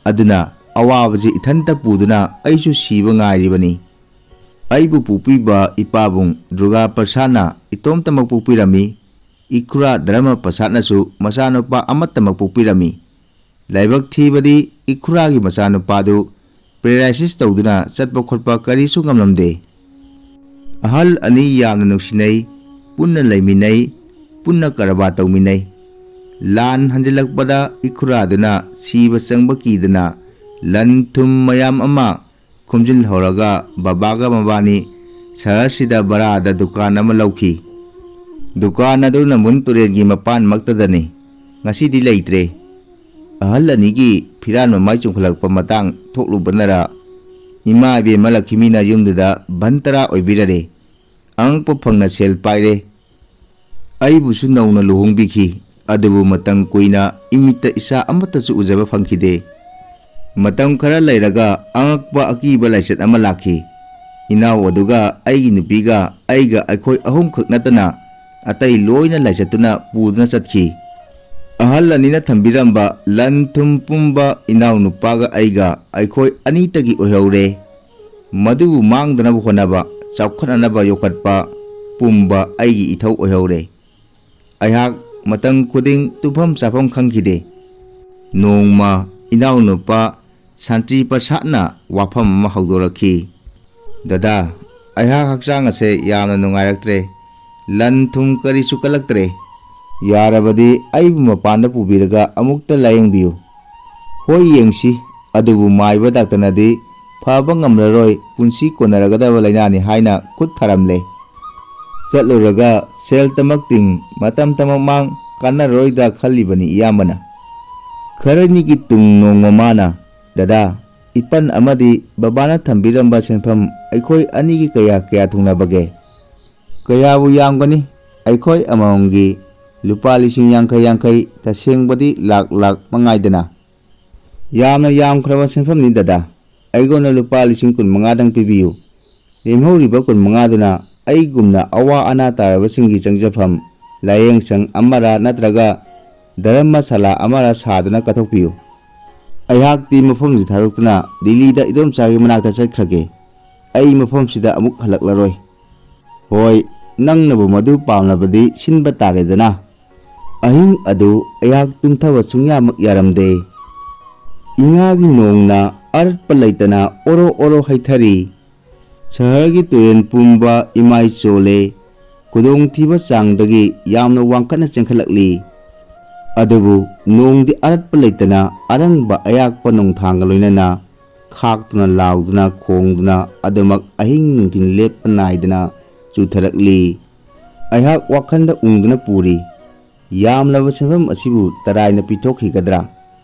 ꯑꯗꯨꯅ ꯑꯋꯥꯕꯁꯤ ꯏꯊꯟꯇ ꯄꯨꯗꯨꯅ ꯑꯩꯁꯨ ꯁꯤꯕ ꯉꯥꯏꯔꯤꯕꯅꯤ꯫ ꯑꯩꯕꯨ ꯄꯣꯛꯄꯤꯕ ꯏꯄꯥꯕꯨꯡ ꯗꯨꯔꯒꯥ ꯄ꯭ꯔꯁꯥꯗꯅ ꯏꯇꯣꯝꯇꯃꯛ ꯄꯣꯛꯄꯤꯔꯝꯃꯤ꯫ ꯏꯈꯨꯔꯥ ꯙꯔꯃ ꯄ꯭ꯔꯁꯥꯗꯅꯁꯨ ꯃꯆꯥꯅꯨꯄꯥ ꯑꯃꯠꯇꯃꯛ ꯄꯣꯛꯄꯤꯔꯝꯃꯤ꯫ ꯂꯥꯏꯕꯛ ꯊꯤꯕꯗꯤ ꯏꯈꯨꯔꯥꯒꯤ ꯃꯆꯥꯅꯨꯄꯥꯗꯨ ꯄꯦꯔꯥꯂꯥꯏꯁꯤꯁ ꯇꯧꯗꯨꯅ ꯆꯠꯄ ꯈꯣꯠꯄ ꯀꯔꯤꯁꯨ ꯉꯝꯂꯝꯗꯦ꯫ ꯑꯍꯜ ꯑꯅꯤ ꯌꯥꯝꯅ ꯅꯨꯡꯁꯤꯅꯩ, ꯄꯨꯟꯅ ꯂꯩꯃꯤꯟꯅꯩ, ꯄꯨꯟꯅ ꯀꯔꯕꯥꯔ ꯇꯧꯃꯤꯟꯅꯩ꯫ ꯂꯥꯟ ꯍꯟꯖꯤꯜꯂꯛꯄꯗ ꯏꯈꯨꯔꯥꯗꯨꯅ ꯁꯤꯕ ꯆꯪꯕ ꯀꯤꯗꯅ ꯂꯟ ꯊꯨꯝ ꯃꯌꯥꯝ ꯑꯃ ꯈꯣꯝꯖꯤꯜꯍꯧꯔꯒ ꯕꯕꯥꯒ ꯃꯕꯥꯅꯤ ꯁꯍꯔꯁꯤꯗ ꯚꯔꯥꯗ ꯗꯨꯀꯥꯟ ꯑꯃ ꯂꯧꯈꯤ꯫ ꯗꯨꯀꯥꯟ ꯑꯗꯨ ꯅꯝꯕꯨꯜ ꯇꯨꯔꯦꯜꯒꯤ ꯃꯄꯥꯟꯃꯛꯇꯗꯅꯤ꯫ ꯉꯁꯤꯗꯤ ꯂꯩꯇ꯭ꯔꯦ꯫ ꯑꯍꯜ ꯑꯅꯤꯒꯤ ꯐꯤꯔꯥꯟ ꯃꯃꯥꯏ ꯆꯨꯝꯈꯠꯂꯛꯄ ꯃꯇꯥꯡ ꯊꯣꯛꯂꯨꯕꯅꯔ ꯏꯃꯥ ꯏꯕꯦꯝꯃ ꯂꯛꯈꯤꯃꯤꯅ ꯌꯨꯝꯗꯨꯗ ꯚꯟ ꯇꯔꯥ ꯑꯣꯏꯕꯤꯔꯔꯦ꯫ ꯑꯉꯛꯄ ꯐꯪꯅ ꯁꯦꯜ ꯄꯥꯏꯔꯦ꯫ ꯑꯩꯕꯨꯁꯨ ꯅꯧꯅ ꯂꯨꯍꯣꯡꯕꯤꯈꯤ꯫ ꯑꯗꯨꯕꯨ ꯃꯇꯝ ꯀꯨꯏꯅ ꯏꯃꯤꯠꯇ ꯏꯆꯥ ꯑꯃꯠꯇꯁꯨ ꯎꯖꯕ ꯐꯪꯈꯤꯗꯦ꯫ ꯃꯇꯝ ꯈꯔ ꯂꯩꯔꯒ ꯑꯉꯛꯄ ꯑꯀꯤꯕ ꯂꯥꯏꯆꯠ ꯑꯃ ꯂꯥꯛꯈꯤ꯫ ꯏꯅꯥꯎ ꯑꯗꯨꯒ ꯑꯩꯒꯤ ꯅꯨꯄꯤꯒ ꯑꯩꯒ ꯑꯩꯈꯣꯏ ꯑꯍꯨꯝꯈꯛ ꯅꯠꯇꯅ ꯑꯇꯩ ꯂꯣꯏꯅ ꯂꯥꯏꯆꯠꯇꯨꯅ ꯄꯨꯗꯨꯅ ꯆꯠꯈꯤ꯫ ꯑꯍꯜ ꯑꯅꯤꯅ ꯊꯝꯕꯤꯔꯝꯕ ꯂꯟ ꯊꯨꯝ ꯄꯨꯝꯕ ꯏꯅꯥꯎꯅꯨꯄꯥꯒ ꯑꯩꯒ ꯑꯩꯈꯣꯏ ꯑꯅꯤꯇꯒꯤ ꯑꯣꯏꯍꯧꯔꯦ꯫ ꯃꯗꯨꯕꯨ ꯃꯥꯡꯗꯅꯕ ꯍꯣꯠꯅꯕ, ꯆꯥꯎꯈꯠꯅꯅꯕ ꯌꯣꯛꯈꯠꯄ ꯄꯨꯝꯕ ꯑꯩꯒꯤ ꯏꯊꯧ ꯑꯣꯏꯍꯧꯔꯦ꯫ ꯑꯩꯍꯥꯛ ꯃꯇꯝ ꯈꯨꯗꯤꯡ ꯇꯨꯝꯐꯝ ꯆꯥꯐꯝ ꯈꯪꯈꯤꯗꯦ꯫ ꯅꯣꯡꯃ ꯏꯅꯥꯎꯅꯨꯄꯥ ꯁꯥꯟꯇꯤ ꯄ꯭ꯔꯁꯥꯗꯅ ꯋꯥꯐꯝ ꯑꯃ ꯍꯧꯗꯣꯔꯛꯈꯤ꯫ "ꯗꯗꯥ, ꯑꯩꯍꯥꯛ ꯍꯛꯆꯥꯡ ꯑꯁꯦ ꯌꯥꯝꯅ ꯅꯨꯡꯉꯥꯏꯔꯛꯇ꯭ꯔꯦ꯫ ꯂꯟ ꯊꯨꯝ ꯀꯔꯤꯁꯨ ꯀꯜꯂꯛꯇ꯭ꯔꯦ꯫ ꯌꯥꯔꯕꯗꯤ ꯑꯩꯕꯨ ꯃꯄꯥꯟꯗ ꯄꯨꯕꯤꯔꯒ ꯑꯃꯨꯛꯇ ꯂꯥꯌꯦꯡꯕꯤꯌꯨ"꯫ "ꯍꯣꯏ, ꯌꯦꯡꯁꯤ, ꯑꯗꯨꯕꯨ ꯃꯥꯏꯕ ꯗꯥꯛꯇꯔꯅꯗꯤ ꯐꯕ ꯉꯝꯂꯔꯣꯏ, ꯄꯨꯟꯁꯤ ꯀꯣꯟꯅꯔꯒꯗꯕ ꯂꯥꯏꯅꯥꯅꯤ ꯍꯥꯏꯅ ꯈꯨꯠ ꯊꯥꯔꯝꯂꯦ꯫ ꯆꯠꯂꯨꯔꯒ ꯁꯦꯜ ꯇꯃꯛ ꯇꯤꯡ, ꯃꯇꯝ ꯇꯃꯛ ꯃꯥꯡ, ꯀꯥꯟꯅꯔꯣꯏꯗ ꯈꯜꯂꯤꯕꯅꯤ ꯏꯌꯥꯝꯕꯅ꯫ ꯈꯔꯅꯤꯒꯤ ꯇꯨꯡ ꯅꯣꯡꯃ ꯃꯥꯅ, "ꯗꯗꯥ, ꯏꯄꯟ ꯑꯃꯗꯤ ꯕꯕꯥꯅ ꯊꯝꯕꯤꯔꯝꯕ ꯁꯦꯟꯐꯝ ꯑꯩꯈꯣꯏ ꯑꯅꯤꯒꯤ ꯀꯌꯥ ꯀꯌꯥ ꯊꯨꯡꯅꯕꯒꯦ?" "ꯀꯌꯥꯕꯨ ꯌꯥꯝꯒꯅꯤ? ꯑꯩꯈꯣꯏ ꯑꯃꯃꯝꯒꯤ ꯂꯨꯄꯥ ꯂꯤꯁꯤꯡ ꯌꯥꯡꯈꯩ ꯌꯥꯡꯈꯩ, ꯇꯁꯦꯡꯕꯗꯤ ꯂꯥꯛ ꯂꯥꯛ ꯃꯉꯥꯏꯗꯅ꯫" "ꯌꯥꯝꯅ ꯌꯥꯝꯈ꯭ꯔꯕ ꯁꯦꯟꯐꯝꯅꯤ ꯗꯗꯥ꯫ ꯑꯩꯉꯣꯟꯗ ꯂꯨꯄꯥ ꯂꯤꯁꯤꯡ ꯀꯨꯟ ꯃꯉꯥꯗꯪ ꯄꯤꯕꯤꯌꯨ꯫ ꯂꯦꯝꯍꯧꯔꯤꯕ ꯀꯨꯟ ꯃꯉꯥꯗꯨꯅ ꯑꯩꯒꯨꯝꯅ ꯑꯋꯥ ꯑꯅꯥ ꯇꯥꯔꯕꯁꯤꯡꯒꯤ ꯆꯪꯖꯐꯝ, ꯂꯥꯌꯦꯡꯁꯪ ꯑꯃꯔ ꯅꯠꯇ꯭ꯔꯒ ꯙꯔꯃꯁꯥꯂꯥ ꯑꯃꯔ ꯁꯥꯗꯨꯅ ꯀꯠꯊꯣꯛꯄꯤꯌꯨ꯫ ꯑꯩꯍꯥꯛꯇꯤ ꯃꯐꯝꯁꯤ ꯊꯥꯗꯣꯛꯇꯨꯅ ꯗꯤꯜꯂꯤꯗ ꯏꯗꯣꯝꯆꯥꯒꯤ ꯃꯅꯥꯛꯇ ꯆꯠꯈ꯭ꯔꯒꯦ꯫ ꯑꯩ ꯃꯐꯝꯁꯤꯗ ꯑꯃꯨꯛ ꯍꯜꯂꯛꯂꯔꯣꯏ꯫" "ꯍꯣꯏ, ꯅꯪꯅꯕꯨ ꯃꯗꯨ ꯄꯥꯝꯂꯕꯗꯤ ꯁꯤꯟꯕ ꯇꯥꯔꯦꯗꯅ꯫" ꯑꯍꯤꯡ ꯑꯗꯨ ꯑꯩꯍꯥꯛ ꯇꯨꯝꯊꯕ ꯁꯨꯡꯌꯥꯃꯛ ꯌꯥꯔꯝꯗꯦ꯫ ꯏꯉꯥꯒꯤ ꯅꯣꯡꯅ ꯑꯔꯠꯄ ꯂꯩꯇꯅ ꯑꯣꯔꯣ ꯑꯣꯔꯣ ꯍꯩꯊꯔꯤ꯫ ꯁꯍꯔꯒꯤ ꯇꯨꯔꯦꯜ ꯄꯨꯝꯕ ꯏꯃꯥꯏ ꯆꯣꯜꯂꯦ꯫ ꯈꯨꯗꯣꯡꯊꯤꯕ ꯆꯥꯡꯗꯒꯤ ꯌꯥꯝꯅ ꯋꯥꯡꯈꯠꯅ ꯆꯦꯟꯈꯠꯂꯛꯂꯤ꯫ ꯑꯗꯨꯕꯨ ꯅꯣꯡꯗꯤ ꯑꯔꯠꯄ ꯂꯩꯇꯅ ꯑꯔꯪꯕ ꯑꯌꯥꯛꯄ ꯅꯣꯡꯊꯥꯡꯒ ꯂꯣꯏꯅꯅ ꯈꯥꯛꯇꯨꯅ, ꯂꯥꯎꯗꯨꯅ, ꯈꯣꯡꯗꯨꯅ ꯑꯗꯨꯃꯛ ꯑꯍꯤꯡ ꯅꯨꯡꯊꯤꯜ ꯂꯦꯞꯄ ꯅꯥꯏꯗꯅ ꯆꯨꯊꯔꯛꯂꯤ꯫ ꯑꯩꯍꯥꯛ ꯋꯥꯈꯜꯗ ꯎꯪꯗꯨꯅ ꯄꯨꯔꯤ꯫ ꯌꯥꯝꯂꯕ ꯁꯦꯟꯐꯝ ꯑꯁꯤꯕꯨ ꯇꯔꯥꯏꯅ ꯄꯤꯊꯣꯛꯈꯤꯒꯗ꯭ꯔꯥ?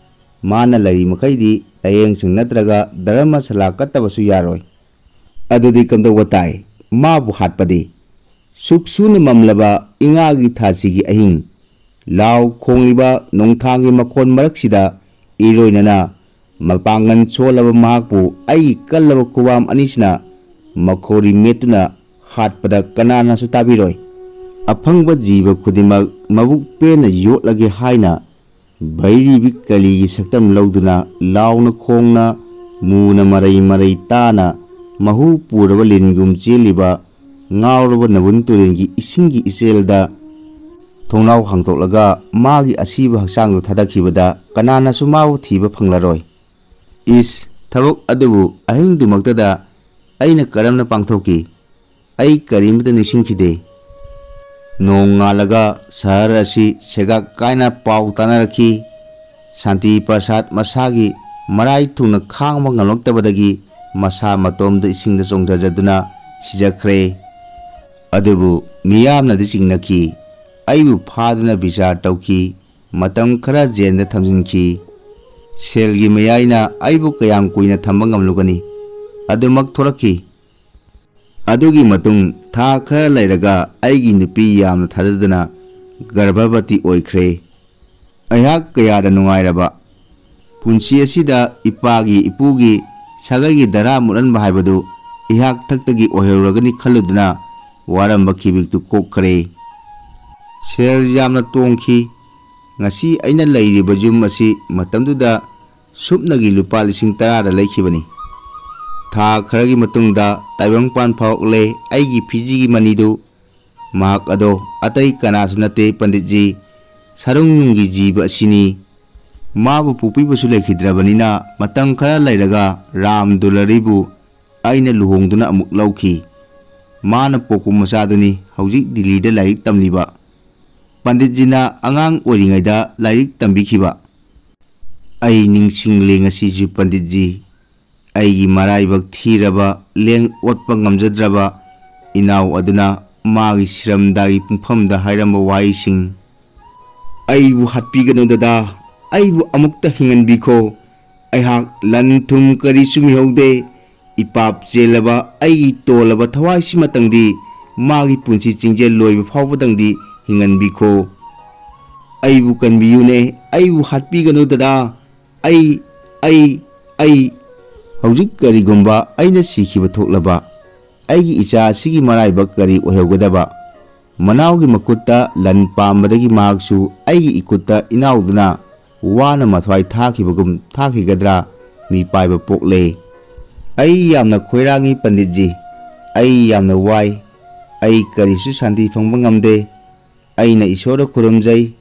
ꯃꯥꯅ ꯂꯩꯔꯤ ꯃꯈꯩꯗꯤ ꯂꯥꯌꯦꯡꯁꯪ ꯅꯠꯇ꯭ꯔꯒ ꯙꯔꯃꯁꯥꯂꯥ ꯀꯠꯇꯕꯁꯨ ꯌꯥꯔꯣꯏ꯫ ꯑꯗꯨꯗꯤ ꯀꯝꯗꯧꯕ ꯇꯥꯏ? ꯃꯥꯕꯨ ꯍꯥꯠꯄꯗꯤ? ꯁꯨꯛ ꯁꯨꯅ ꯃꯝꯂꯕ ꯏꯉꯥꯒꯤ ꯊꯥꯁꯤꯒꯤ ꯑꯍꯤꯡ, ꯂꯥꯎ ꯈꯣꯡꯂꯤꯕ ꯅꯣꯡꯊꯥꯡꯒꯤ ꯃꯈꯣꯟ ꯃꯔꯛꯁꯤꯗ ꯏꯔꯣꯏꯅꯅ ꯃꯄꯥꯡꯒꯜ ꯁꯣꯜꯂꯕ ꯃꯍꯥꯛꯄꯨ ꯑꯩꯒꯤ ꯀꯜꯂꯕ ꯈꯨꯕꯥꯝ ꯑꯅꯤꯁꯤꯅ ꯃꯈꯧꯔꯤ ꯃꯦꯠꯇꯨꯅ ꯍꯥꯠꯄꯗ ꯀꯅꯥꯅꯁꯨ ꯇꯥꯕꯤꯔꯣꯏ꯫ ꯑꯐꯪꯕ ꯖꯤꯕ ꯈꯨꯗꯤꯡꯃꯛ ꯃꯕꯨꯛ ꯄꯦꯟꯅ ꯌꯣꯠꯂꯒꯦ ꯍꯥꯏꯅ ꯚꯩꯔꯤꯕꯤ ꯀꯂꯤꯒꯤ ꯁꯛꯇꯝ ꯂꯧꯗꯨꯅ ꯂꯥꯎꯅ ꯈꯣꯡꯅ ꯃꯨꯅ ꯃꯔꯩ ꯃꯔꯩ ꯇꯥꯅ ꯃꯍꯨ ꯄꯨꯔꯕ ꯂꯤꯟꯒꯨꯝ ꯆꯦꯜꯂꯤꯕ ꯉꯥꯎꯔꯕ ꯅꯕꯨꯟ ꯇꯨꯔꯦꯜꯒꯤ ꯏꯁꯤꯡꯒꯤ ꯏꯆꯦꯜꯗ ꯊꯣꯡꯅꯥꯎ ꯍꯥꯡꯗꯣꯛꯂꯒ ꯃꯥꯒꯤ ꯑꯁꯤꯕ ꯍꯛꯆꯥꯡꯗꯨ ꯊꯥꯗꯈꯤꯕꯗ ꯀꯅꯥꯅꯁꯨ ꯃꯥꯕꯨ ꯊꯤꯕ ꯐꯪꯂꯔꯣꯏ꯫ ꯏꯁ, ꯊꯕꯛ ꯑꯗꯨꯕꯨ ꯑꯍꯤꯡꯗꯨꯃꯛꯇꯗ ꯑꯩꯅ ꯀꯔꯝꯅ ꯄꯥꯡꯊꯣꯛꯈꯤ? ꯑꯩ ꯀꯔꯤꯃꯠꯇ ꯅꯤꯡꯁꯤꯡꯈꯤꯗꯦ꯫ ꯅꯣꯡ ꯉꯥꯜꯂꯒ ꯁꯍꯔ ꯑꯁꯤ ꯁꯦꯒꯥꯛ ꯀꯥꯏꯅ ꯄꯥꯎ ꯇꯥꯅꯔꯛꯈꯤ꯫ ꯁꯥꯟꯇꯤ ꯄ꯭ꯔꯁꯥꯗ ꯃꯁꯥꯒꯤ ꯃꯔꯥꯏ ꯊꯨꯡꯅ ꯈꯥꯡꯕ ꯉꯝꯂꯛꯇꯕꯗꯒꯤ ꯃꯁꯥ ꯃꯇꯣꯝꯗ ꯏꯁꯤꯡꯗ ꯆꯣꯡꯊꯖꯗꯨꯅ ꯁꯤꯖꯈ꯭ꯔꯦ꯫ ꯑꯗꯨꯕꯨ ꯃꯤꯌꯥꯝꯅꯗꯤ ꯆꯤꯡꯅꯈꯤ꯫ ꯑꯩꯕꯨ ꯐꯥꯗꯨꯅ ꯕꯤꯆꯥꯔ ꯇꯧꯈꯤ꯫ ꯃꯇꯝ ꯈꯔ ꯖꯦꯜꯗ ꯊꯝꯖꯤꯟꯈꯤ꯫ ꯁꯦꯜꯒꯤ ꯃꯌꯥꯏꯅ ꯑꯩꯕꯨ ꯀꯌꯥꯝ ꯀꯨꯏꯅ ꯊꯝꯕ ꯉꯝꯂꯨꯒꯅꯤ? ꯑꯗꯨꯃꯛ ꯊꯣꯔꯛꯈꯤ꯫ ꯑꯗꯨꯒꯤ ꯃꯇꯨꯡ ꯊꯥ ꯈꯔ ꯂꯩꯔꯒ ꯑꯩꯒꯤ ꯅꯨꯄꯤ ꯌꯥꯝꯅ ꯊꯥꯖꯗꯅ ꯒꯔꯚꯕꯇꯤ ꯑꯣꯏꯈ꯭ꯔꯦ꯫ ꯑꯩꯍꯥꯛ ꯀꯌꯥꯗ ꯅꯨꯡꯉꯥꯏꯔꯕ ꯄꯨꯟꯁꯤ ꯑꯁꯤꯗ ꯏꯄꯥꯒꯤ, ꯏꯄꯨꯒꯤ, ꯁꯥꯒꯩꯒꯤ ꯙꯔꯥ ꯃꯨꯠꯍꯟꯕ ꯍꯥꯏꯕꯗꯨ ꯑꯩꯍꯥꯛ ꯊꯛꯇꯒꯤ ꯑꯣꯏꯍꯧꯔꯒꯅꯤ ꯈꯜꯂꯨꯗꯨꯅ ꯋꯥꯔꯝꯕ ꯈꯤꯕꯤꯛꯇꯨ ꯀꯣꯛꯈ꯭ꯔꯦ꯫ ꯁꯦꯜ ꯌꯥꯝꯅ ꯇꯣꯡꯈꯤ꯫ ꯉꯁꯤ ꯑꯩꯅ ꯂꯩꯔꯤꯕ ꯌꯨꯝ ꯑꯁꯤ ꯃꯇꯝꯗꯨꯗ ꯁꯨꯞꯅꯒꯤ ꯂꯨꯄꯥ ꯂꯤꯁꯤꯡ ꯇꯔꯥꯗ ꯂꯩꯈꯤꯕꯅꯤ꯫ ꯊꯥ ꯈꯔꯒꯤ ꯃꯇꯨꯡꯗ ꯇꯥꯏꯕꯪꯄꯥꯟ ꯐꯥꯎꯔꯛꯂꯦ꯫ ꯑꯩꯒꯤ ꯐꯤꯖꯤꯒꯤ ꯃꯅꯤꯗꯨ ꯃꯍꯥꯛ ꯑꯗꯣ ꯑꯇꯩ ꯀꯅꯥꯁꯨ ꯅꯠꯇꯦ ꯄꯟꯗꯤꯠꯖꯤ, ꯁꯔꯨꯡꯅꯨꯡꯒꯤ ꯖꯤꯕ ꯑꯁꯤꯅꯤ꯫ ꯃꯥꯕꯨ ꯄꯣꯛꯄꯤꯕꯁꯨ ꯂꯩꯈꯤꯗ꯭ꯔꯕꯅꯤꯅ ꯃꯇꯝ ꯈꯔ ꯂꯩꯔꯒ ꯔꯥꯝ ꯗꯨꯂꯥꯔꯤꯕꯨ ꯑꯩꯅ ꯂꯨꯍꯣꯡꯗꯨꯅ ꯑꯃꯨꯛ ꯂꯧꯈꯤ꯫ ꯃꯥꯅ ꯄꯣꯛꯄ ꯃꯆꯥꯗꯨꯅꯤ ꯍꯧꯖꯤꯛ ꯗꯤꯜꯂꯤꯗ ꯂꯥꯏꯔꯤꯛ ꯇꯝꯂꯤꯕ꯫ ꯄꯟꯗꯤꯠꯖꯤꯅ ꯑꯉꯥꯡ ꯑꯣꯏꯔꯤꯉꯩꯗ ꯂꯥꯏꯔꯤꯛ ꯇꯝꯕꯤꯈꯤꯕ꯫ ꯑꯩ ꯅꯤꯡꯁꯤꯡꯂꯦ ꯉꯁꯤꯁꯨ ꯄꯟꯗꯤꯠꯖꯤ꯫ ꯑꯩꯒꯤ ꯃꯔꯥꯏꯕꯛ ꯊꯤꯔꯕ, ꯂꯦꯡ ꯑꯣꯠꯄ ꯉꯝꯖꯗ꯭ꯔꯕ ꯏꯅꯥꯎ ꯑꯗꯨꯅ ꯃꯥꯒꯤ ꯁꯤꯔꯝꯗꯥꯏꯒꯤ ꯄꯨꯡꯐꯝꯗ ꯍꯥꯏꯔꯝꯕ ꯋꯥꯍꯩꯁꯤꯡ, "ꯑꯩꯕꯨ ꯍꯥꯠꯄꯤꯒꯅꯨ ꯗꯗꯥ, ꯑꯩꯕꯨ ꯑꯃꯨꯛꯇ ꯍꯤꯡꯍꯟꯕꯤꯈꯣ꯫ ꯑꯩꯍꯥꯛ ꯂꯟ ꯊꯨꯝ ꯀꯔꯤꯁꯨ ꯃꯤꯍꯧꯗꯦ꯫ ꯏꯄꯥꯞ ꯆꯦꯜꯂꯕ ꯑꯩꯒꯤ ꯇꯣꯜꯂꯕ ꯊꯋꯥꯏꯁꯤꯃꯇꯪꯗꯤ ꯃꯥꯒꯤ ꯄꯨꯟꯁꯤ ꯆꯤꯡꯖꯦꯜ ꯂꯣꯏꯕ ꯐꯥꯎꯕꯗꯪꯗꯤ ꯍꯤꯡꯍꯟꯕꯤꯈꯣ꯫ ꯑꯩꯕꯨ ꯀꯟꯕꯤꯌꯨꯅꯦ, ꯑꯩꯕꯨ ꯍꯥꯠꯄꯤꯒꯅꯨ ꯗꯗꯥ꯫ ꯑꯩ, ꯑꯩ, ꯑꯩ꯫ ꯍꯧꯖꯤꯛ ꯀꯔꯤꯒꯨꯝꯕ ꯑꯩꯅ ꯁꯤꯈꯤꯕ ꯊꯣꯛꯂꯕ, ꯑꯩꯒꯤ ꯏꯆꯥ ꯑꯁꯤꯒꯤ ꯃꯔꯥꯏꯕꯛ ꯀꯔꯤ ꯑꯣꯏꯍꯧꯒꯗꯕ?" ꯃꯅꯥꯎꯒꯤ ꯃꯈꯨꯠꯇ ꯂꯟ ꯄꯥꯝꯕꯗꯒꯤ ꯃꯍꯥꯛꯁꯨ ꯑꯩꯒꯤ ꯏꯈꯨꯠꯇ ꯏꯅꯥꯎꯗꯨꯅ ꯋꯥꯅ ꯃꯊ꯭ꯋꯥꯏ ꯊꯥꯈꯤꯕꯒꯨꯝ ꯊꯥꯈꯤꯒꯗ꯭ꯔꯥ? ꯃꯤꯄꯥꯏꯕ ꯄꯣꯛꯂꯦ꯫ ꯑꯩ ꯌꯥꯝꯅ ꯈꯣꯏꯔꯥꯡꯏ ꯄꯟꯗꯤꯠꯖꯤ꯫ ꯑꯩ ꯌꯥꯝꯅ ꯋꯥꯏ꯫ ꯑꯩ ꯀꯔꯤꯁꯨ ꯁꯥꯟꯇꯤ ꯐꯪꯕ ꯉꯝꯗꯦ꯫ ꯑꯩꯅ ꯏꯁꯣꯔꯗ ꯈꯨꯔꯨꯝꯖꯩ꯫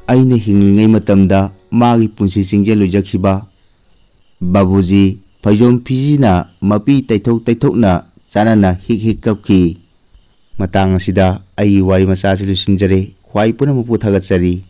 ꯑꯩꯅ ꯍꯤꯡꯂꯤꯉꯩ ꯃꯇꯝꯗ ꯃꯥꯒꯤ ꯄꯨꯟꯁꯤ ꯆꯤꯡꯖꯦꯜ ꯂꯣꯏꯖꯈꯤꯕ ꯕꯥꯕꯨꯖꯤ ꯐꯩꯖꯣꯝ ꯐꯤꯖꯤꯅ ꯃꯄꯤ ꯇꯩꯊꯣꯛ ꯇꯩꯊꯣꯛꯅ ꯆꯥꯟꯅꯅ ꯍꯤꯛ ꯍꯤꯛ ꯀꯞꯈꯤ꯫ ꯃꯇꯥꯡ ꯑꯁꯤꯗ ꯑꯩꯒꯤ ꯋꯥꯔꯤ ꯃꯆꯥ ꯑꯁꯤ ꯂꯣꯏꯁꯤꯟꯖꯔꯦ꯫ ꯈ꯭ꯋꯥꯏ ꯄꯨꯝꯅꯃꯛꯄꯨ ꯊꯥꯒꯠꯆꯔꯤ꯫